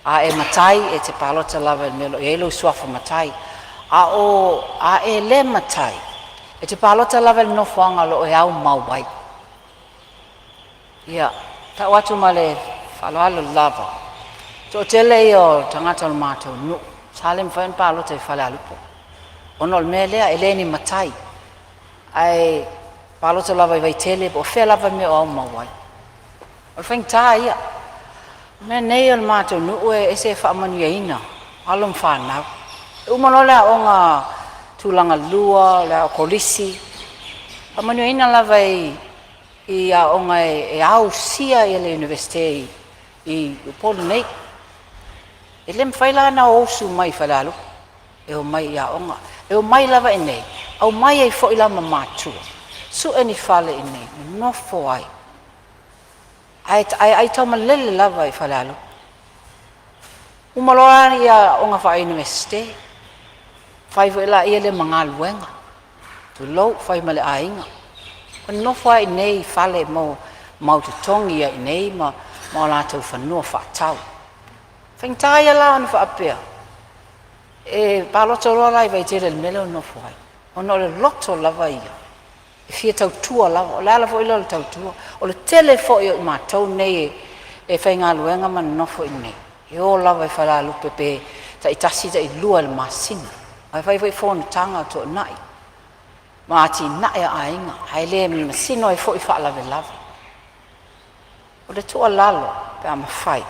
A e matai e te palota lava i le mea o lo o i ai lou suafa matai. A e le matai, e te palota lava i le nofoaga o lo o e aumau ai. Ia, tau atu ma le faaaloalo lava, toatele ia o tagata o le matou nuu sa le mafai ona palota i Falealupo ona o le mea lea, e le ni matai, ae palota lava i Vaitele po o fea lava le mea o aumau ai. O le faigata ia. O mea nei o le matou nuu e ese e faamanuiaina alo ma fanau. E uma loa le aoga tulaga lua, o le aoga kolisi, faamanuiaina lava i aoga e ausia le Iunivesite i Upolu nei. E le mafai la ona o usu mai i Falealupo e omai i aoga. E omai lava i inei, aumai ai foi la ma matua, sue ni fale i inei, nonofo ai, ae aitaumalele lava i Falealupo. Uma loa ia aoga faa-Iunivesite, fai foi laia lea ma galuega, tulou, fai ma le aiga. O nonofo ai i inei i fale mo mau totogi ai i inei ma o latou fanua faatau. Faigata ia la ona faapea, e palota loa la i Vaitele i le mea lea o nofo ai, ona o le loto lava ia, e fia tautua lava. O le ala foi lea o le tautua. O le tele foi o i matou nei e faigaluega ma nonofo i inei, e o lava i Falealupo pe taitasi, tailua i le masina, ae fai foi fonotaga o tuanai ma atinae a aiga, ae le masino ai foi faalavelave. O le tuualalo pe a mafai,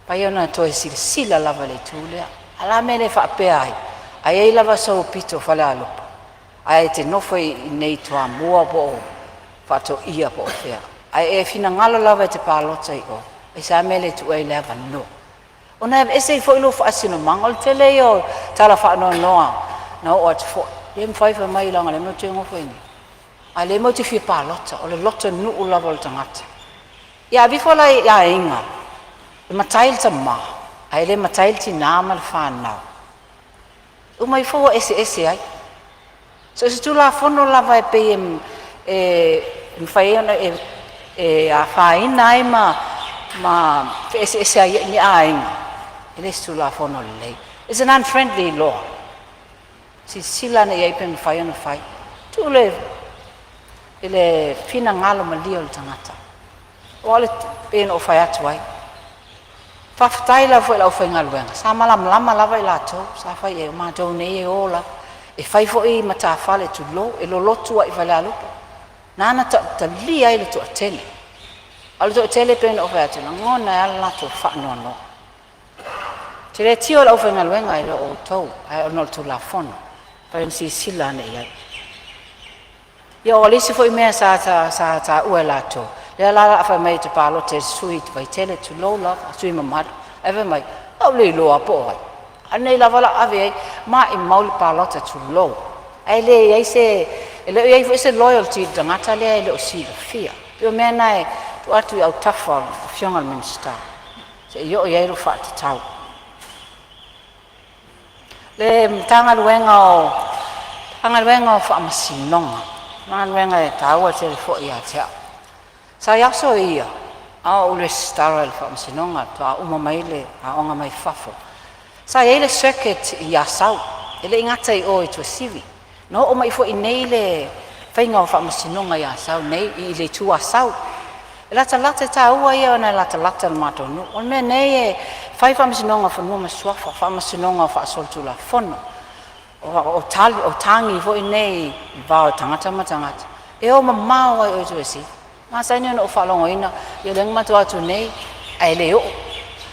mafai ona toe silasila lava i le itu lea. A o le a le mea e le faapea ai, a i ai lava sou pito Falealupo ae e te nofo i inei i Toamua po o Faatoia po o fea, ae e finagalo lava e te palota i o, aisea le mea e le tuu ai le avanoa? Ona e aveese ai foi lou faasinomaga. O le tele ia o tala faanoanoa na oo atu foi, le mafai fai mai leaga o lea matou te nofo i inei, a o lea matou te fia palota. O le lotonuu lava o le tagata. Ia aveifo la i aiga e matai le tamā ae le matai le tinā ma le fanau, uma ifo ua eseese ai. So o se tulafono lava e pei e mafai ai ona e afaina ai ma feeseese ai ni aiga, e le se tulafono lelei. It's an unfriendly law. Silasila ane i ai pe mafai ona fai. Tuu le i le finagalo malie o le tagata. O le pei ona ou fai atu ai. Faafetai lava foi i le aufaigaluega, sa malamalama lava i latou, sa fai i ai, o matou nei e o lava. E fai foi matafale tulou, e lolotu ai i Falealupo. Na talia ai le toatele. A o le toatele pei ona ou fai atu, e lagona ai lava le latou faanoanoa. Ou te le tio i le aufaigaluega e le o outou, ae ona o le tulafono, fai ona silasila ane i ai. Ia o le isi foi mea sa taua e latou, lea la o le a fai mai ou te palota i le sui i Vaitele, tulou lava, sui mamalu, ae fai mai, ua ou le iloa po o ai. A o lenei lava o le a ave i ai, maimau le palota, tulou. Ae leai se, e le o i ai foi se loyalty i le tagata lea e le o silafia. E pei o mea na e tuu atu i autafa o le Afioga i le Minisita se i oo i ai le faatatau. Le Matagaluega o Faamasinoga, galuega e taua tele foi ia te au. Sa i aso ia a o ou resitala i le Faamasinoga, faatoa uma mai le aoga mai fafo. Sa i ai le circuit i Asau, e le i gata i o i Tuasivi. Na oo mai foi i nei le faiga o faamasinoga i Asau nei, i le itu Asau. E latalata, e taua ia ona e latalata i le matou nuu. O le mea nei e fai faamasinoga o fanua ma suafa, faamasinoga o faasolitulafono, o tagi foi nei i va o tagata ma tagata, e o mamao ai o i Tuasivi. Masani ona ou faalogoina, ia lea na matou atu nei, ae le oo.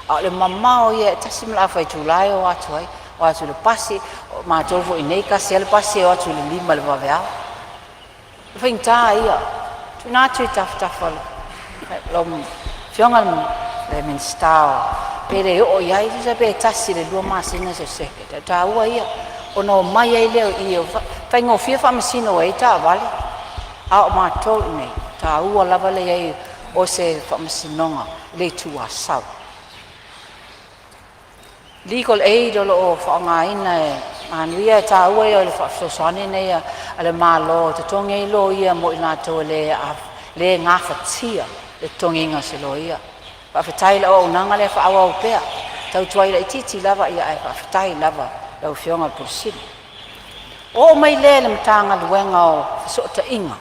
A o le mamao ia e tasi ma le afa itula e o atu ai, o atu i le pasi, o matou foi nei, tasi lava le pasi e o atu i le 5 i le vaveao. O faigata ia, tuuina atu i tafatafa o lau Afioga i le Minisita pe le oo i ai, tusa pe 1 i le 2 masina se circuit. O taua ia, ona o mai ai lea i i, faigofie faamasino ai taavale, a o matou i inei, taua lava le i ai o se faamasinoga i le itu Asau. Legal aid o lo o faaaogaina e manuia, e taua ia o le faafesoasoani nei a le Malo e totogi ai loia mo i latou e le gafatia le totogiina o se loia. Faafetai i le auaunaga lea faaauau pea, tautuai laitiiti lava ia ae faafetai lava lau Afioga i le Pule Sili. Oo mai lea i le Matagaluega o Fesootaiga,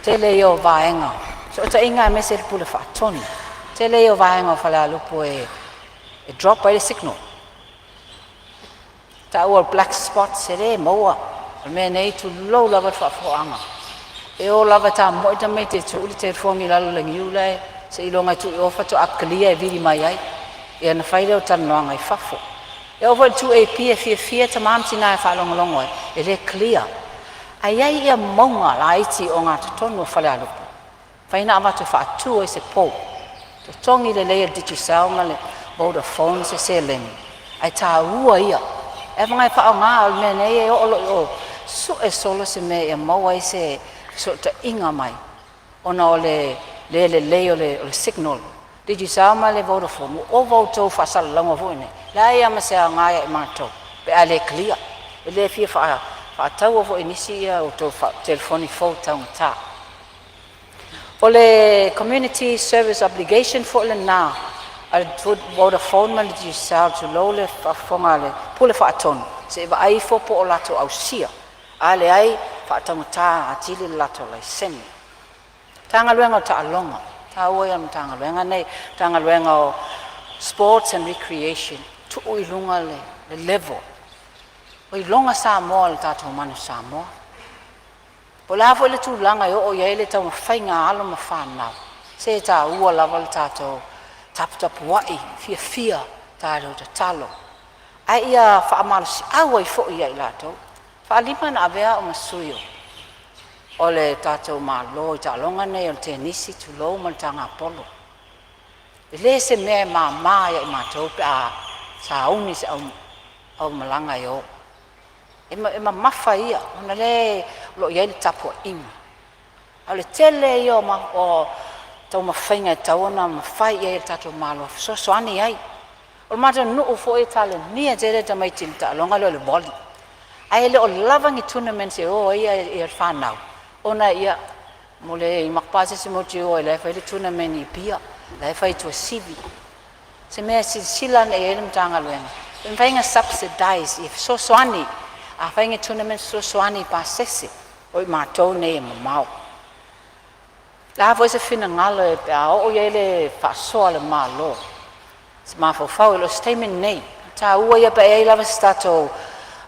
tele ia o vaega fesootaiga aemaise le Pule Faatonu. Tele ia o vaega o Falealupo e drop ai le signal, taua o black spots e le maua. O le mea nei, tulou lava le faafofogaaga, e o lava e tamoe tamaiti e tuu le telefoni i lalo o le niu lae seiloga e tuu i o faatoa clear e vili mai ai, ia ona fai lea o talanoaga i fafo. E oo foi i le 2AP e fiafia tama ma tina e faalogologo ai, e le clear. Ae i ai ia mauga laiti ogatotonu o Falealupo, mafai ona avatu e faatu ai se pou, totogi lelei e le Digicel ma le Vodafone se seleni, ae taua ia e afaga e faaaoga. O le mea nei e oo loa i o sue solo se mea ia maua ai se fesootaiga mai ona o le le lelei o le signal. Digicel ma le Vodafone, ua ova outou faasalalauga foi nei, leai lava ma se aoga ia i matou pe a le clear. E le fia faataua foi e nisi ia outou telefoni fou taugata. O le community service obligation foi lena a le Vodafone ma le Digicel, tulou le faafofoga a le Pule Faatonu, se i vaai ifo po o latou ausia, a leai faataugata atili le latou laisene. Matagaluega o Taaloga, taua ia o le Matagaluega nei, Matagaluega o Sports and Recreation, tuu i luga le level. Ua iloga Samoa i le tatou Manu Samoa. Po o le a foi le tulaga e oo i ai le taumafaiga a alo ma fanau, se e taua lava le tatou taputapuai fiafia, tatou tatalo, ae ia faamalosiau ai foi ia i latou. Faalima ona avea au ma sui o le tatou Malo i taaloga nei o le tenisi tulou ma le tagapolo. E le se mea e mama ia i matou pe a sauni se aumalaga e o. E mamafa ia, ona o lea o lo o i ai le tapuaiga. A o le tele ia o taumafaiga e tatau ona mafai i ai e le tatou Malo e fesoasoani ai. O le matou nuu foi e talenia tele tamaiti i le taaloga lea o le volley, ae le o lava ni tournaments e o ai le fanau ona ia mo le maka se isi mo te o ai la e fai le tournament i Apia, la e fai i Tuasivi. Se mea e silasila ane i ai le Matagaluega, pe mafai ona subsidize e fesoasoani a fai ni tournament, fesoasoani i pasese o i matou nei e mamao. Le a foi se finagalo pe a oo i ai le faasoa a le Malo, se mafaufau e le o se taimi lenei. Taua ia pe i ai lava se tatou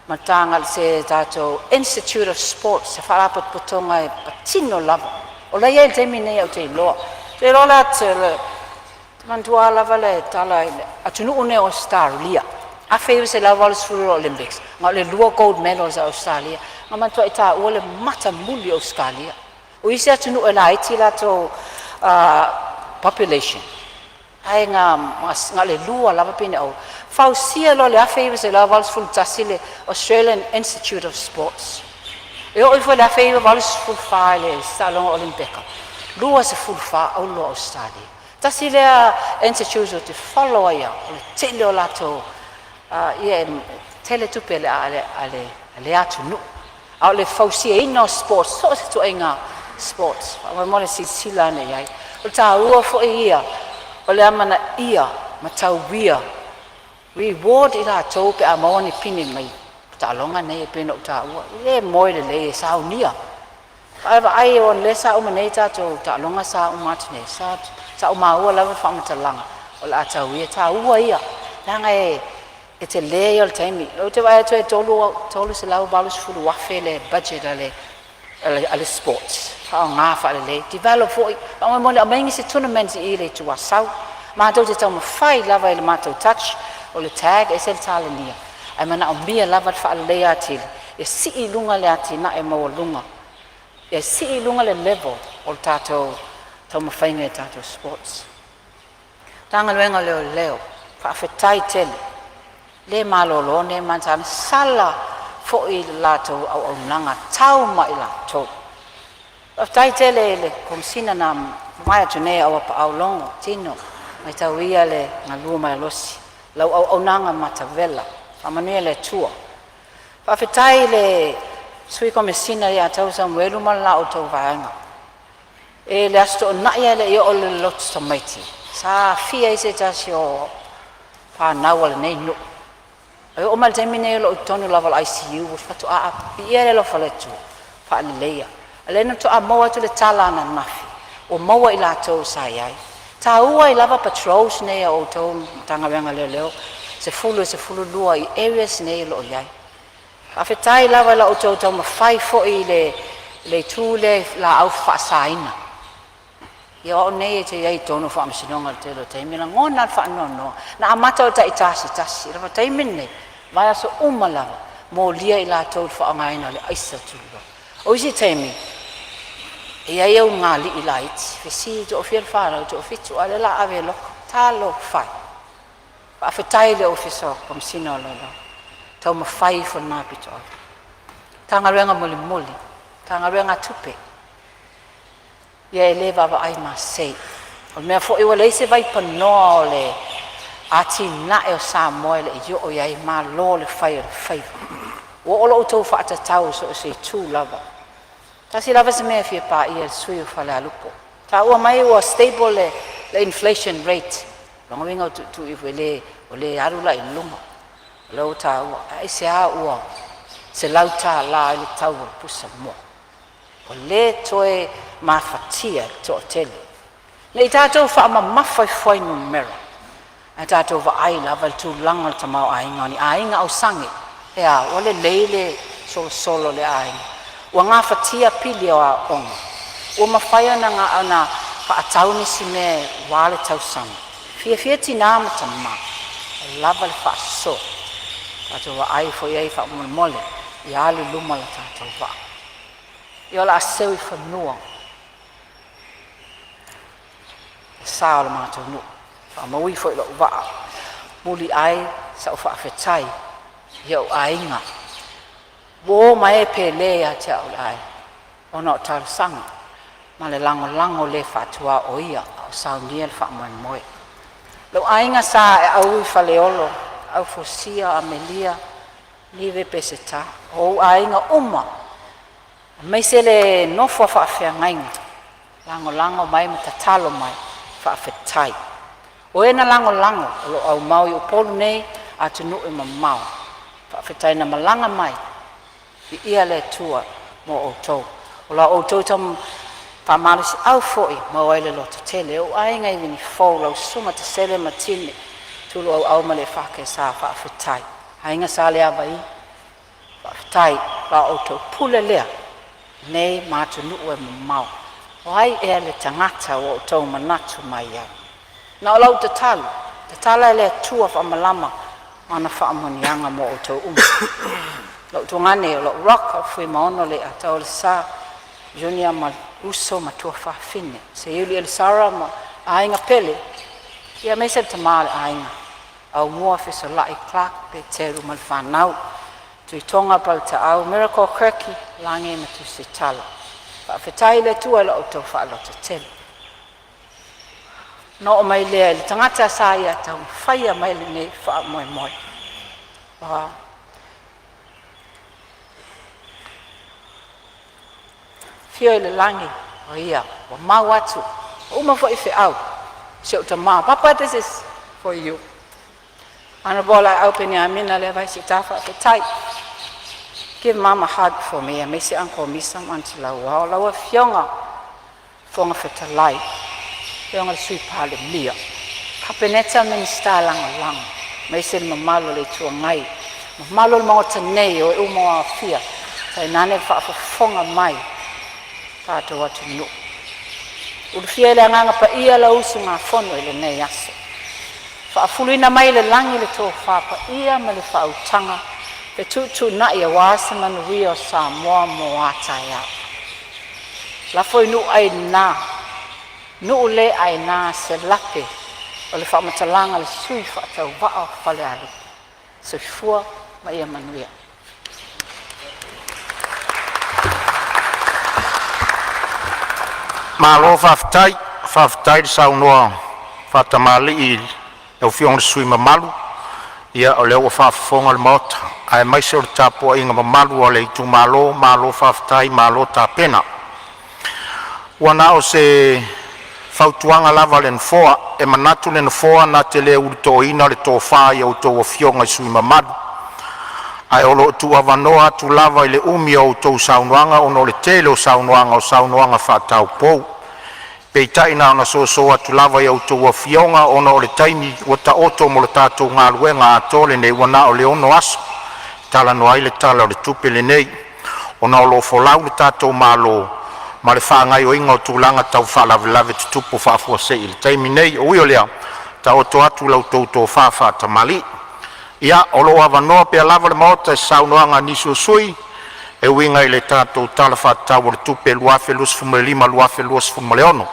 mataga se tatou Institute of Sports, se faalapotopotoga e patino lava. O la e i ai i le taimi nei, ou te iloa. Te iloa la te manatua lava le tala i le atunuu nei o Ausetalia, 1980 Olympics, na o le 2 gold medals a Ausetalia, na matuai taua le matamuli o Ausetalia. O isi atunuu e laiti latou population, ae na o le 2 lava pine auro. Fausia loa i le 1981 le Australian Institute of Sports. E oo ifo i le 1984 i le taaloga Olympeka, 24 auro a Ausetalia. Tasi lea institute ou te follow ai au, o le tele o latou ia e tele tupe a le atunuu. A o le fausiaina o sports, so o se ituaiga sports, faamolemole silasila ane i ai. O le taua foi ia o le amanaia ma tauia reward i latou pe a maua ni pine mai taaloga nei e pei ona ou taua. E le moe lelei e saunia. Ae vaai o lea sa uma nei tatou taaloga sa uma atu nei, sa ou maua lava le faamatalaga o le a tauia, taua ia, leaga e tele ia o le taimi. Ou te vaai atu e $380,000 le budget a le sports, faaaoga faalelei, develop foi. Faamolemole aumai nisi tournaments i le Itu Asau. Matou te taumafai lava i le matou touch, o le tag ese le talenia, ae manaomia lava le faaleleia atili e sii i luga le atinae maualuga, e sii i luga le level o le tatou taumafaiga i tatou sports. Matagaluega o Leoleo, faafetai tele, le malolo nei ma sala foi le latou auaunaga tau mai latou. Faafetai tele i le Komesina na mavae atu nei Auapaau Logo Tino, matauia le galue malolosi, lau auaunaga matavela, faamanuia le Atua. Faafetai i le Sui Komesina ia Tau Samuelu ma la outou vaega. E le Aso Toonai ae le i oo i le lotu tamaiti, sa aafia ai se tasi o fanau a lenei nuu. E oo mai le taimi lenei o lo o i totonu lava o le ICU faatoa viia le alofa o le Atua ua faaleleia. A o lea na faatoa maua atu le tala ananafi ua maua e i latou sa i ai. E taua ai lava patrols nei a outou le Matagaluega o Leoleo 10 i le 12 i areas nei o lo o i ai. Faafetai lava i la outou taumafai foi i le itu lea i laau faasaina. Ia o au nei ou te i ai i totonu o faamasinoga i le tele o taimi, e lagona lava le faanoanoa. Na amata o le taitasi tasi, ae o le taimi lenei, o vaiaso uma lava, e molia i latou i le faaaogaina o le aisa tulou. O isi taimi e i ai ulugalii laiti, fesili, toafia le fanau? E toafitu, a o lea o le a ave e loka. Talofa e! Faafetai i le Ofisa o Komesina o Leoleo, taumafai ifo i lena pitoau. Matagaluega mulimuli, Matagaluega o Tupe, ia e le vaavaai masei. O le mea foi ua leai se vaipanoa o le atinae o Samoa e le i oo i ai, malo le fai o le faiva. Ua oo la outou faatatau i so o se itu lava. Tasi lava si mea e fia paia e le sui usufono o Falealupo, taua mai ua stable le inflation rate, lona uiga ua tuutuu ifo e le alu la i luga. O lea ua taua, ae aisea ua $100 ai le tau o le pusamoa? Ua le toe mafatia e le toatele. Ne i tatou faamamafa i fuainumera, ae tatou vaai lava i le tulaga o le tamaoaiga o ni aiga ausage. E a? Ua lelei le solosolo o le aiga, ua gafatia pili o aoga, ua mafai ona faatau nisi mea aua le tausami. E fiafia tina ma tama ua lava le faasoa. Tatou vaai ifo i ai faamolemole, ia alu i luma le tatou vaa. Ia o le a seu i fanua le sa o le matou nuu, faamaui ifo i lou vaa, muliai sau faafetai i ou aiga, uo ma e pele ia te au le aiga, ona o talosaga ma le lagolago le faatuaoia a o saunia le faamoemoe. Lou aiga sa e aui i Faleolo, Aufusia, Amelia, Nive Peseta, o ou aiga uma aemaise le nofo a faafeagaiga, lagolago mai ma tatalo mai, faafetai. O e na lagolago o lo o aumau i Upolu nei, atunuu e mamao, faafetai na malaga mai, viia le Atua mo outou. O la outou faamalosiau foi e maua ai le lototele. Ou aiga i Nifou, lau susuga Tesele ma Tino, Tuluauau ma le EFKS, faafetai. Aiga Saleavai, faafetai. La outou pule lea nei ma atunuu e mamao. O ai ea le tagata ua outou manatu mai ai? Na o lau tatalo, tatala e le Atua faamalama ana faamanuiaga mo outou uma. Lou tuagane o lou Rock, au Fuimaono Leiataulesa Junior ma uso ma tuafafine, Seiuli Elisara ma aiga pele, ia aemaise le tama o le aiga, Aumua Fesolai Clark Peteru ma le fanau, Tuitoga Paletaau Miracle Kirky, Lagi ma Tusitala. Faafetai i le Atua i la outou faalototele. Ona oo mai lea i le tagata sa ia taumafaia mai lenei faamoemoe. Ua afio i le lagi o ia ua mau atu, ua uma foi feau, si ou tama Papa, this is for you. Honorable Laau Peniamina Leavai Sitapa, faafetai. Give Mom a hug for me, aemaise Uncle Misa ma Aunty Lauao, lau Afioga Fofoga Fetalai, afioga i le Sui Palemia, Kapeneta, Minisita Lagolago, aemaise le mamalu o le Itu Agai, mamalu o le Maota nei o e uma ua aofia, tainane le faafofoga mai a le tatou atunuu. Ulufia e le Agaga Paia lau usugafono i lenei aso, faafuluina mai le lagi le tofa paia ma le faautaga fetuutuunai aua se manuia o Samoa mo a taeao. Lafo i nuu aina, nuu le aina se lape o le faamatalaga a le sui faatauvaa o Falealupo. Soifua ma ia manuia. Malo faafetai, faafetai le saunoa faatamalii i lau Afioga i le sui usufono mamalu. Ia o lea ua faafofoga le Maota aemaise o le tapuaiga mamalu a le itumalo, malo faafetai malo tapena. Ua na o se fautuaga lava a le Nofoa, e manatu le Nofoa na te le ulutoina le tofa i a outou Afioga i sui usufono mamalu, ae o lo o tuuavanoa atu lava i le umi o a outou saunoaga ona o le tele o saunoaga, o saunoaga faa-taupou. Peitai na ona soso atu lava i a outou afioga ona o le taimi ua taoto mo le tatou galuega atoa lenei, ua na o le 6 aso e talanoa ai le Tala o le Tupe lenei, ona o lo o folau le tatou Malo ma le faagaoioiga o tulaga tau faalavelave tutupu faafuasei i le taimi nei. Ui o lea, taoto atu la outou tofa faatamalii. Ia, o lo o avanoa pea lava le Maota i se saunoaga a nisi o sui usufono e uiga i le tatou Tala Faatatau o le Tupe 2025/2026.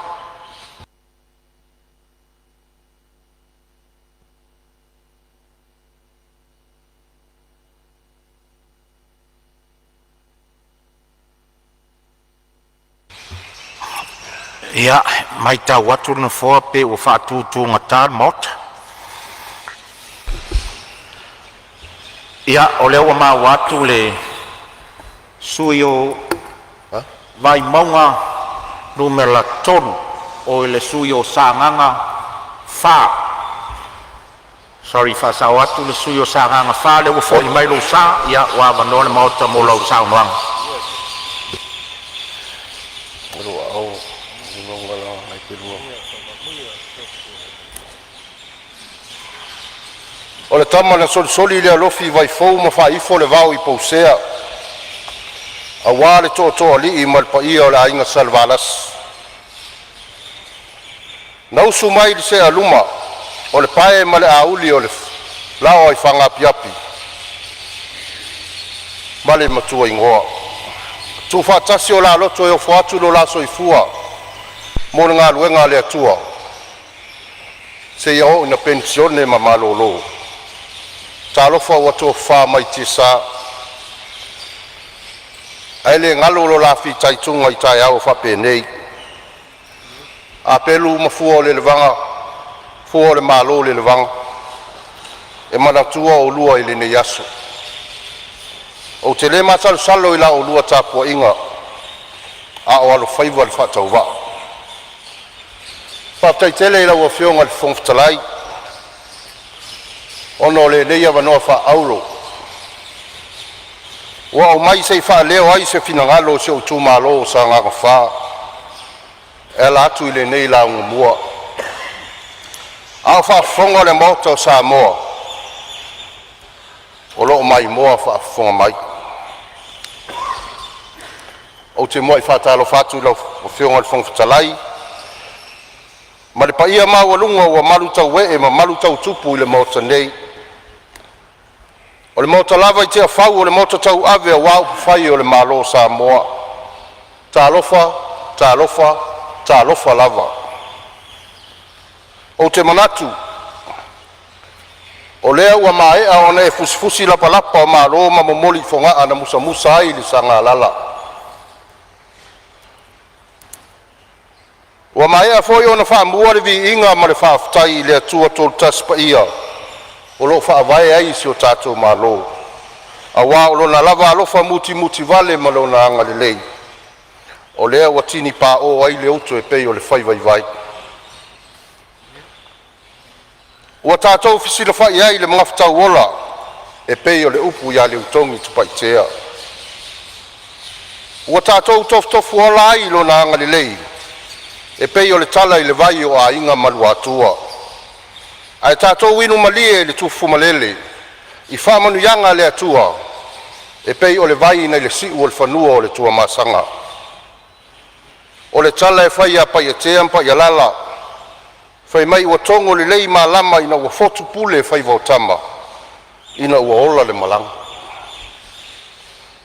Ia, e matau atu le Nofoa pei ua faatutugata le Maota. Ia, o lea ua maua atu le sui usufono mo Vaimauga 3, o le sui usufono o Sagaga 4. Sori, e faasao atu le sui usufono o Sagaga 4, o lea ua foi mai lou sa. Ia, ua avanoa le Maota mo lau saunoaga. O le tama na solisoli le alofi i vaifou ma faaifo le vao i Pousea, aua le tootooalii ma le paia o le aiga Salevalasi, na usu mai le sealuma, o le pae ma le auli o le laoa i Fagaapiapi ma le Matuaigoa. Tuufaatasi o la loto e ofo atu lo la soifua mo le galuega a le Atua seia oo ina penisione ma malolo. Talofa ua tofafa mai tiasa, ae le galo lo la fitaituga i taeao faapenei. A pelu ma fua o le fua o le malo i le lelevaga, e manatua oulua i lenei aso. Ou te le masalosalo i la oulua tapuaiga, a o alofaiva le faatauvaa. Faafetai tele i lau Afioga i le Fofoga Fetalai ona o lenei avanoa faaauro ua aumai se i faaleo ai se finagalo o si ou itumalo o Sagaga 4 e ala atu i lenei lauga mua. A o faafofoga le Maota o Samoa, o lo o maimoa faafofoga mai. Ou te muai faatalofa atu i lau Afioga i le Fofoga Fetalai ma le paia maualuga ua malutauee ma malutautupu i le Maota nei. O le Maota lava i Tiafau o le maota tauave aua upufai o le Malo o Samoa. Talofa, talofa, talofa lava. Ou te manatu o lea ua maea ona e fusifusi lapalapa o malo ma momoli i fogaa na musamusa ai le Sagalala. Ua maea foi ona faamua le viiga ma le faafetai i le Atua Toletasi Paia o lo o Faavae ai si o tatou Malo, aua o Lona lava alofa mutimutivale ma Lona agalelei o lea ua tinipao ai le uto e pei o le fai vaivai. Ua tatou fesilafai ai i le magafetau ola e pei o le upu ia Leutogi i Satupaitea. Ua tatou tofutofuola ai i Lona agalelei e pei o le tala i le vai o Aiga ma Luatua. Ae tatou inu malie le tufufumalele i faamanuiaga a le Atua e pei o le vai nai le siu o le fanua o le Tuamasaga. O le tala e fai ia Paiatea ma Paialala, faimai ua togo lelei malama ina ua fotu pule faiva o tama ina ua ola le malaga.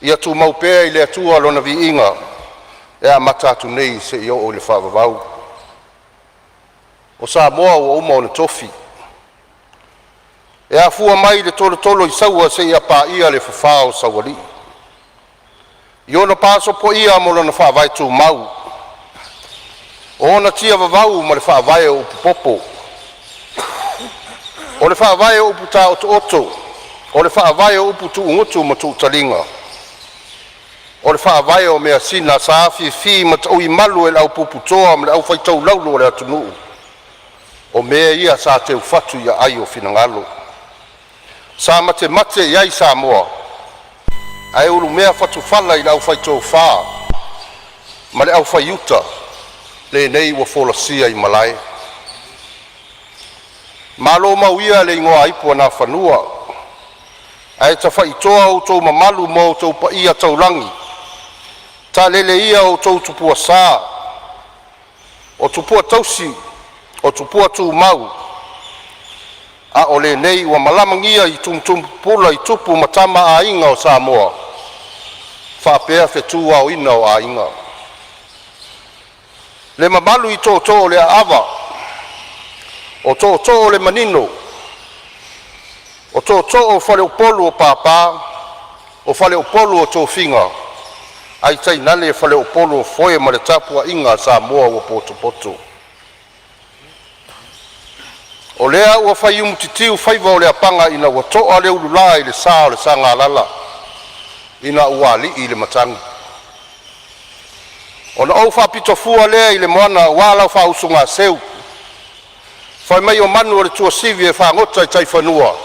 Ia tumau pea i le Atua Lona viiga e amata atu nei seia oo i le faavavau. O Samoa ua uma ona tofi, e afua mai le tolotolo i Saua seia paia le fafa o Saualii i ona pa sopoia ma lona faavae tumau, o ona tia vavau ma le faavae o upu popo, o le faavae o upu taotooto, o le faavae o upu tuugutu ma tuutaliga. O le faavae o measina sa afifi ma tauimalu e le aupuputoa ma le aufaitaulaulu o le atunuu, o mea ia sa teufatu i aai o finagalo sa matemate i ai Samoa, ae ulumea fatufala i le aufaitofa ma le aufaiuta lenei ua folasia i malae. Malo mau ia le igoaipu a Nafanua ae tafaitoa outou mamalu ma outou paia taulagi. Talele ia outou tupua sa, o tupua tausi o tupua tumau, a o lenei ua malamagia i tumutumu pupula i tupu ma tama a aiga o Samoa faapea fetu aoina o aiga. Le mamalu i tootoo o le Aava, o tootoo o le Manino, o tootoo o faleupolu o papa, o faleupolu o tofiga, ae tainane faleupolu o foe ma le tapuaiga a Samoa ua potopoto. O lea ua faiumu titiu faiva o le apaga ina ua toa le ulula i le sa o le Sagalala ina ua alii le matagi. Ona ou faapito fua lea i le moana aua lau faausogaseu. Fai mai o manu o le tuasivi e fagota i taifanua,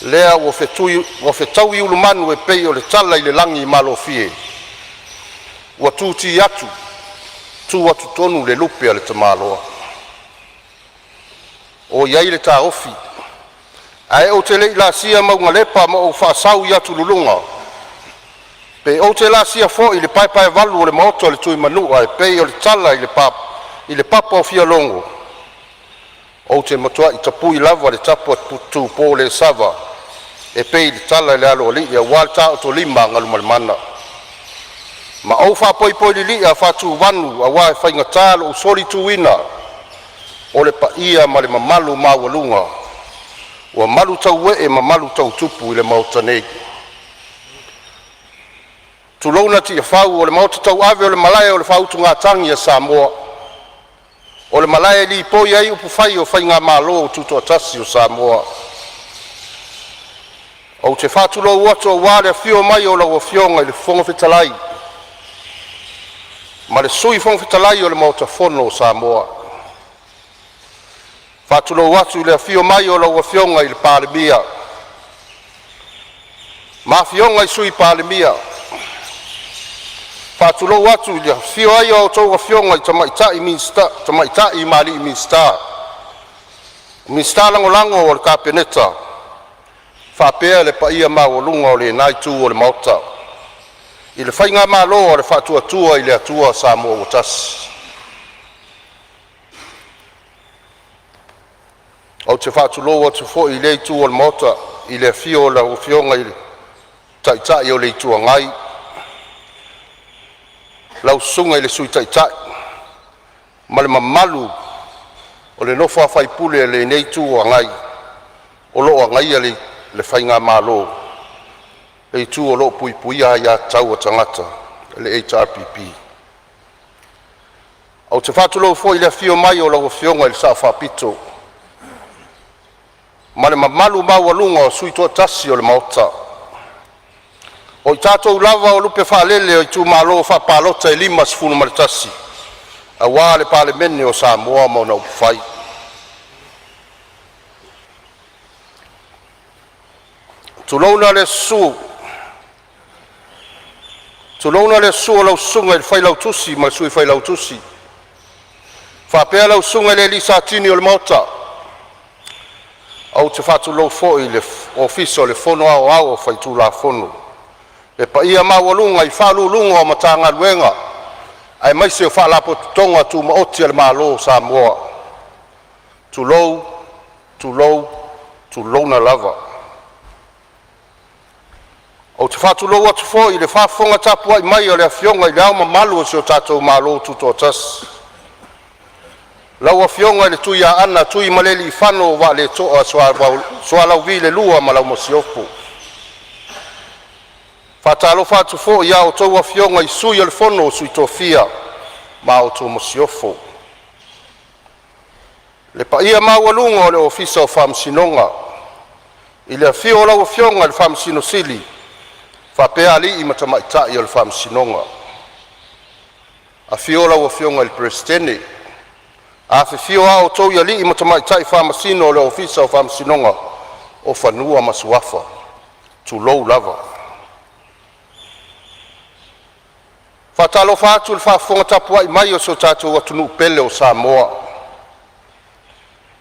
lea ua fetui ua fetaui ulumanu e pei o le tala i le lagi malofie ua tuti atu, tu atu tonu le lupe a le tamaloa. O i ai le taofi, ae ou te le i laasia mauga ma ou faasau i atululuga, pe ou te laasia foi le paepaevalu o le maota o le Tuimanua e pei o le tala i le papa o fialogo, ou te matuai tapui lava le tapu a Tupolesava e pei o le tala i le Aloalii aua le taotolima a Galumalemana. Ma ou faapoipoi lilia faatuvanu aua e faigata lou solituina o le paia ma le mamalu maualuga ua malutauee ma malutautupu i le maota nei. Tulouna Tiafau o le maota tauave o le malae o le faautugatagi a Samoa, o le malae e lipoi ai upufai o faigamalo tutoatasi o Samoa. Ou te faatulou atu aua le afio mai o lau Afioga i le Fofoga Fetalai ma le Sui Fofoga Fetalai o le Maota Fono o Samoa. E faatulou atu i le afio mai o lau Afioga i le Palemia ma afioga i Sui Palemia. E faatulou atu i le afifio ai o a outou afioga i tamaitai ma alii Minisita, Minisita Lagolago o le Kapeneta faapea le paia maualuga o lena itu o le Maota i le faigamalo a le Faatuatua i le Atua Samoa ua Tasi. Ou te faatulou atu foi i lea itu o le Maota i le afio o lau Afioga i le Taitai o le Itu Agai, lau Susuga i le Sui Taitai ma le mamalu o le nofo a sui usufono o lenei Itu Agai o lo o agaia le faigamalo, le itu o lo o puipuia aia tatau a tagata, le HRPP. Ou te faatulou foi i le afio mai o lau Afioga i le Sao Faapito ma le mamalu maualuga o sui toatasi o le Maota. O i tatou lava o lupe faalele o itumalo faapalota e 51 aua le Palemene o Samoa ma ona upufai. Tulouna le susu o lau susuga i le Failautusi ma le Sui Failautusi, faapea lau susuga i le alii Satini o le Maota. Ou te faatulou foi i le Ofisa o le Fono Aoao Faitulafono, le paia maualuga i Faauluuluga o Matagaluega aemaise o Faalapotopotoga Tumaoti a le Malo o Samoa. Tulou, tulou, tulouna lava. Ou te faatulou atu foi i le faafofoga tapuai mai a le Afioga i Le Ao Mamalu o si o tatou Malo Tutoatasi, lau Afioga i le Tuiaana Tuimalealiifano Vaaletoa Sualauvi II ma lau Masiofo. E faatalofa atu foi ia outou afioga i Sui o le Fono a Sui Tofia ma a outou Masiofo. Le paia maualuga o le Ofisa o Faamasinoga i le afio o lau Afioga i le Faamasino Sili Faapea alii ma tamaitai o le Faamasinoga. Afio lau Afioga i le Peresetene, afifio alii ma tamaitai Faamasino o le Ofisa o Faamasinoga o Fanua ma Suafa. Tulou lava. E faatalofa atu i le faafofoga tapuai mai a si o tatou atunuu pele o Samoa,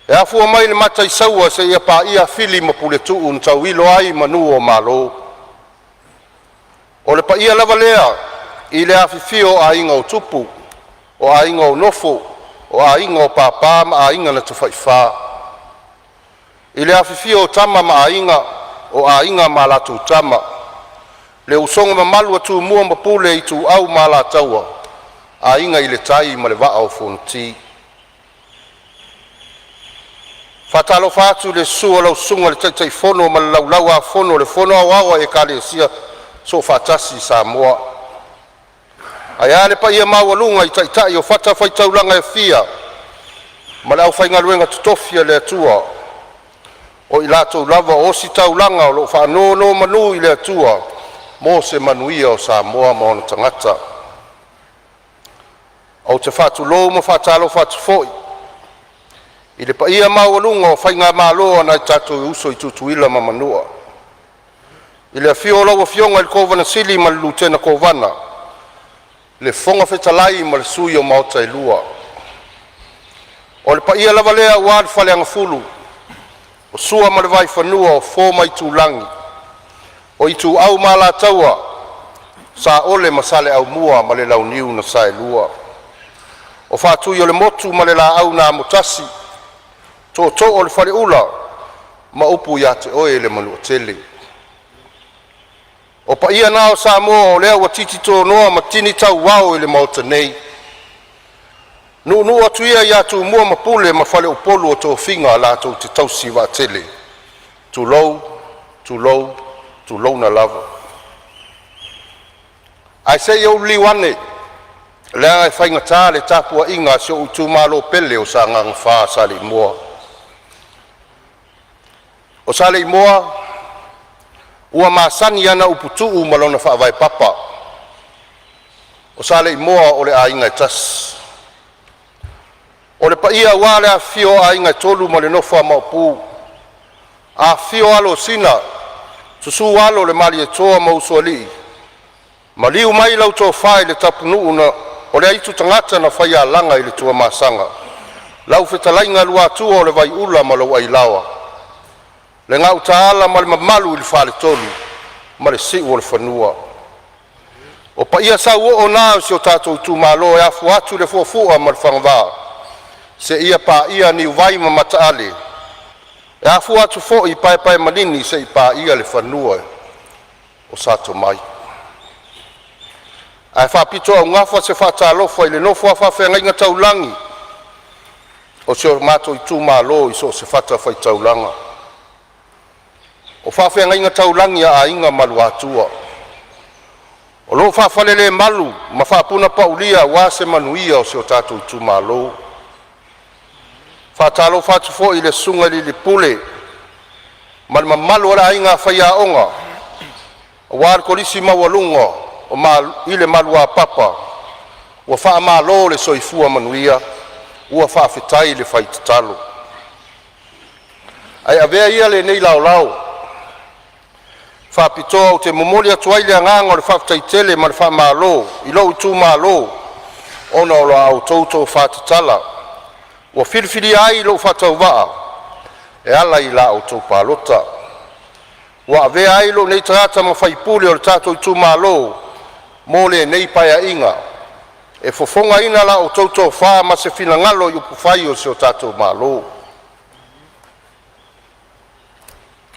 e afua mai i le Mataisaua seia paia Fili ma Puletuu na tauilo ai manu o Malo. O le paia lava lea i le afifio o Aiga o Tupu, o Aiga o Nofo, o Aiga o Papa ma Aiga na Tafaifa, i le afifio o Tama ma Aiga, o Aiga ma latou Tama, le usoga mamalu a Tumua ma Pule, Ituau ma Alataua, Aiga i le Tai ma le Vaa o Fonoti. E faatalofa atu i le susu o lau Susuga i le Taitaifono ma le Laulau-a-Fono a le Fono Aoao a Ekalesia Soofaatasi i Samoa, ae a le paia maualuga i taitai o fatafaitaulaga e fia ma le aufaigaluega totofi a le Atua o i latou lava o ositaulaga o lo o faanonomanu i le Atua mo se manuia o Samoa ma ona tagata. Ou te faatulou ma faatalofa atu foi i le paia maualuga o faigamalo a nai o tatou uso i Tutuila ma Manua, i le afio o lau Afioga i le Kovana Sili ma le Lutena Kovana, le Fofoga Fetalai ma Sui o Maota e Lua. O le paia lava lea aua le Faleagafulu, o Sua ma le Vaifanua, o Fofo ma Aitulagi, Ituau ma Alataua, Saole ma Saleaaumua ma le Launiu na Saelua, o Faatuiolemotu ma le Laau na Amotasi, Tootoo o le Faleula ma upu ia te oe le Manuatele. O paia na o Samoa o lea ua titi tonoa ma tini tauao i le Maota nei. Nuunuu atu ia ia Tumua ma Pule ma Faleupolu o tofiga latou te tausi vaatele. Tulou, tulou, tulouna lava. Ae se i ou liliu ane, leaga e faigata le tapuaiga a si ou itumalo pele o Sagaga 4 Saleimoa. O Saleimoa ua masani ana upu tuu ma lona faavae papa. O Saleimoa o le aiga e tasi. O le paia aua le afifio o aiga e tolu ma le nofo a Maopu, afifio alo o Sina, susu alo o le Malietoa ma Usoalii, maliu mai lau tofa i le Tapunuu na o le aitu tagata na faialaga i le Tuamasaga, lau fetalaiga Luatua o le Vaiula ma lou Ailaoa, le Gautaala ma le mamalu i le Faletolu ma le Siuolefanua. O paia sauoo na o si o tatou itumalo e afua atu i le fuafua ma le fagavā seia paia Niuvai ma Mataale. E afua atu foi i Paepaemalini seia paia le fanua o sa Tomai. Ae faapitoaugafa se faatalofa i le nofo a faafeagaiga taulagi o si o matou itumalo i so o se fatafaitaulaga. O faafeagaiga taulagi a aiga ma Luatua o lo o faafalelemalu ma faapunapaulia aua se manuia o si o tatou itumalo. E faatalofa atu foi i le susuga i le alii pule ma le mamalu o le aiga faiaoga aua le Kolisi Maualuga i le Maluapapa. Ua faamalo le soifua manuia, ua faafetai le fai tatalo. Ae avea ia lenei laolao faapitoa ou te momoli atu ai le agaga o le faafetai tele ma le faamalo i lou itumalo ona o la outou tofa tatala ua filifilia ai lou faatauvaa e ala i la outou palota ua avea ai lou nei tagata ma sui usufono o le tatou itumalo mo lenei Paeaiga, e fofogaina la outou tofa ma se finagalo i upufai o si o tatou Malo.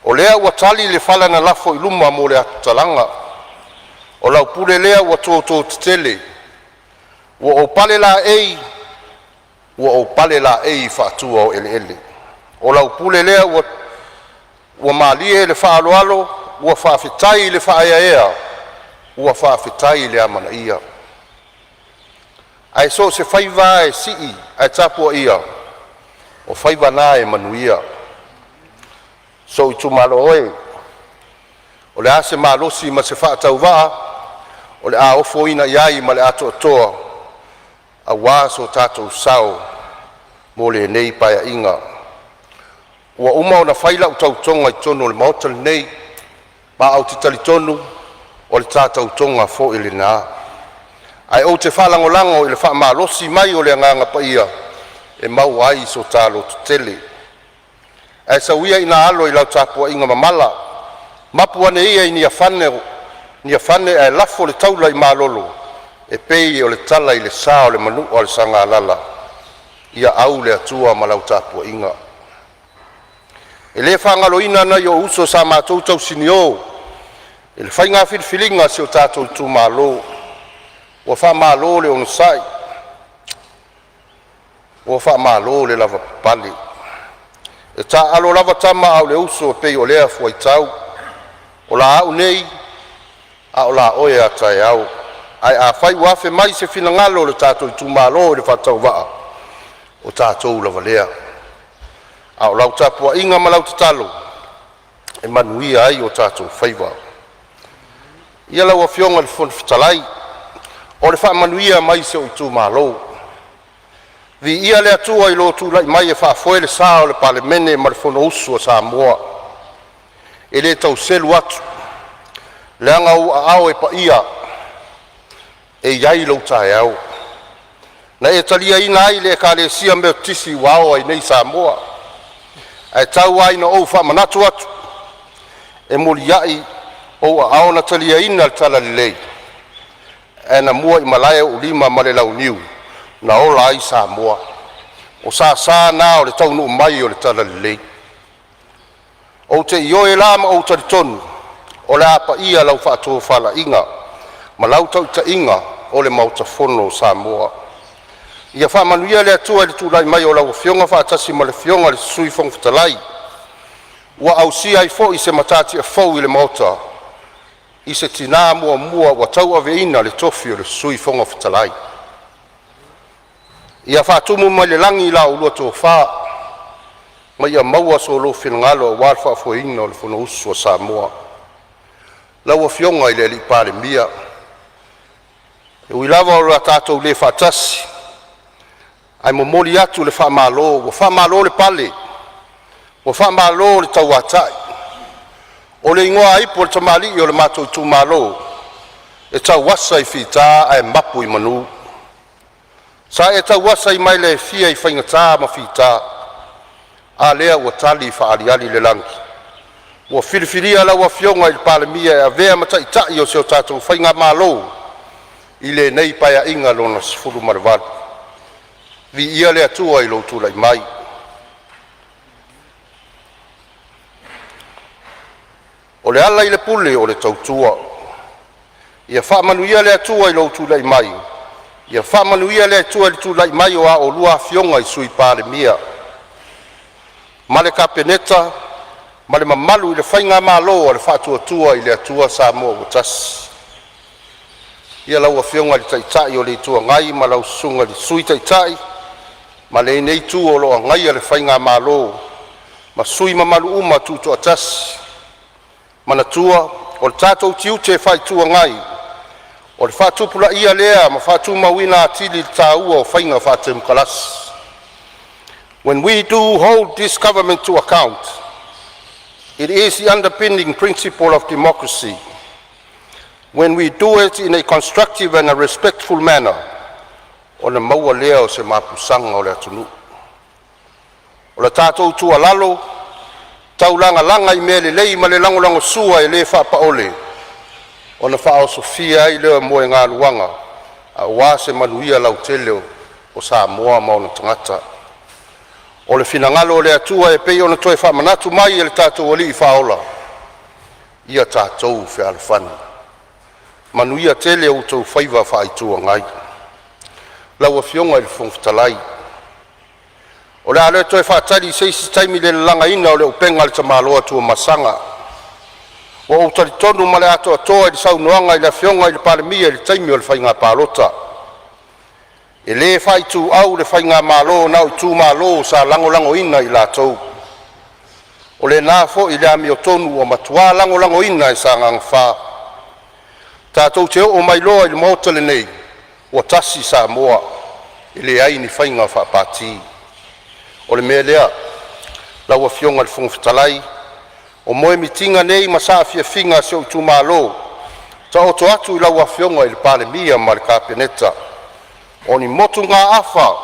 O lea ua tali le fala na lafo i luma mo le atu talaga, o lau pule lea ua toto tetele, ua ou pale laei, ua ou pale laei i faatua o eleele. O lau pule lea ua malie le faaaloalo, ua faafetai le faaeaea, ua faafetai le amanaia. Ae so o se faiva lava e sii ae tapuaia, o faiva na e manuia. Sou itumalo e, O le a se malosi ma se faatauvaa o le a ofoina ai ma le atoatoa aua so tatou sao mo lenei Paeaiga. Ua uma ona fai lau tautoga i totonu o le Maota lenei, ma ou te talitonu o le ta tautoga foi lena. Ae ou te faalagolago i le faamalosi mai o le Agaga Paia e maua ai so ta lototele. Ae sau ia ina alo i lau tapuaiga mamala, mapu ane ia i Niafane ae lafo le taula i malolo e pei o le tala i le sa o le manua o le Sagalala. Ia au le Atua ma lau tapuaiga. E le faagaloina nai ou uso sa matou tausinio i le faiga filifiliga a si o tatou itumalo. Ua faamalo le onosai, ua faamalo le lavapapale. E taaalo lava tama a o le uso, e pei o lea fuaitau, o la au nei a o la oe a taeao. Ae afai ua afe mai se finagalo o le tatou itumalo i le faatauvaa, o tatou lava lea. A o lau tapuaiga ma lau tatalo e manuia ai o tatou faiva. Ia lau Afioga i le Fofoga Fetalai, o le faamanuia mai si ou itumalo. Viia le Atua i lou tulai mai e faafoe le sa o le Palemene ma le Fonousu a Samoa. E le tau selu atu, leaga o ou aao e paia e i ai lou taeao, na e taliaina ai le Ekalesia Metotisi ua ao ai nei Samoa. Ae tau lava ina ou faamanatu atu, e muliai ou aao na taliaina le talalelei, ae na muaimalae ou lima ma le launiu na ola ai Samoa. O sasa na o le taunuu mai o le talalelei. Ou te ioe la ma ou talitonu o le a paia lau faatofalaiga ma lau tautaiga o le Maota Fono o Samoa. Ia faamanuia le Atua i le tulai mai o lau Afioga faatasi ma le Afioga i le Sui Fofoga Fetalai, ua ausia ai foi se matatia fou i le Maota i se tinã muamua ua tauaveina le tofi o le Sui Fofoga Fetalai. Ia faatumu mai le lagi la oulua tofa ma ia maua so oulua finagalo aua le faafoeina o le Fonousu a Samoa. Lau Afioga i le Palemia, e ui lava ua tatou le faatasi, ae momoli atu le faamalo, ua faamalo le pale, ua faamalo le tauatai. O le igoa ipu o le tamalii o le matou itumalo, e tauasa i fita ae mapu i manu. Sa e tauasa i maila e fia i faigata ma fita, a lea ua tali faaaliali le lagi, ua filifilia lau Afioga i le Palemia e avea ma Taitai o si o tatou Faigamalo i lenei Paeaiga Lona XVII. Viia le Atua i lou tulai mai. O le ala i le pule o le tautua. Ia faamanuia le Atua i lou tulai mai, ia faamanuia le Atua i le tulai mai o a oulua afioga i Sui Palemia ma le Kapeneta ma le mamalu i le faigamalo a le Faatuatua i le Atua Samoa ua Tasi. Ia lau Afioga i le Taitai o le Itu Agai ma lau Susuga i le Sui Taitai ma lenei Itu o lo o agaia le faigamalo ma sui usufono mamalu uma tutoatasi. Manatua, o le tatou tiute faa-Itu Agai, o le faatupulaia lea ma faatumauina atili le taua o faiga faatemokarasi. When we do hold this government to account, it is the underpinning principle of democracy. When we do it in a constructive and a respectful manner, ona maua lea o se mapusaga o le atunuu. O le tatou tuualalo, taulagalaga i mea lelei ma le lagolagosua e le faapaole, ona faaosofia ai lea o moegaluaga aua se manuia lautele o Samoa ma ona tagata. O le finagalo o le Atua e pei ona toe faamanatu mai e lo tatou Alii Faaola, ia tatou fealofani. Manuia tele outou faiva faa-Itu Agai. Lau Afioga i le Fofoga Fetalai, o le a le toe faatali i se isi taimi le lalagaina o le upega a le tamaloa Tuamasaga. Ua ou talitonu ma le atoatoa i le saunoaga a le Afioga i le Palemia i le taimi o le faiga palota, e le faaituau le faigamalo na o itumalo sa lagolagoina i latou. O lena foi le amiotonu ua matua lagolagoina e Sagaga 4. Tatou te oo mai loa i le Maota lenei, ua tasi Samoa, e leai ni faiga faapati. O le mea lea, lau Afioga i le Fofoga Fetalai, o moemitiga nei ma saafiafiga a si ou itumalo, taoto atu i lau Afioga i le Palemia ma le Kapeneta, o ni motugaafa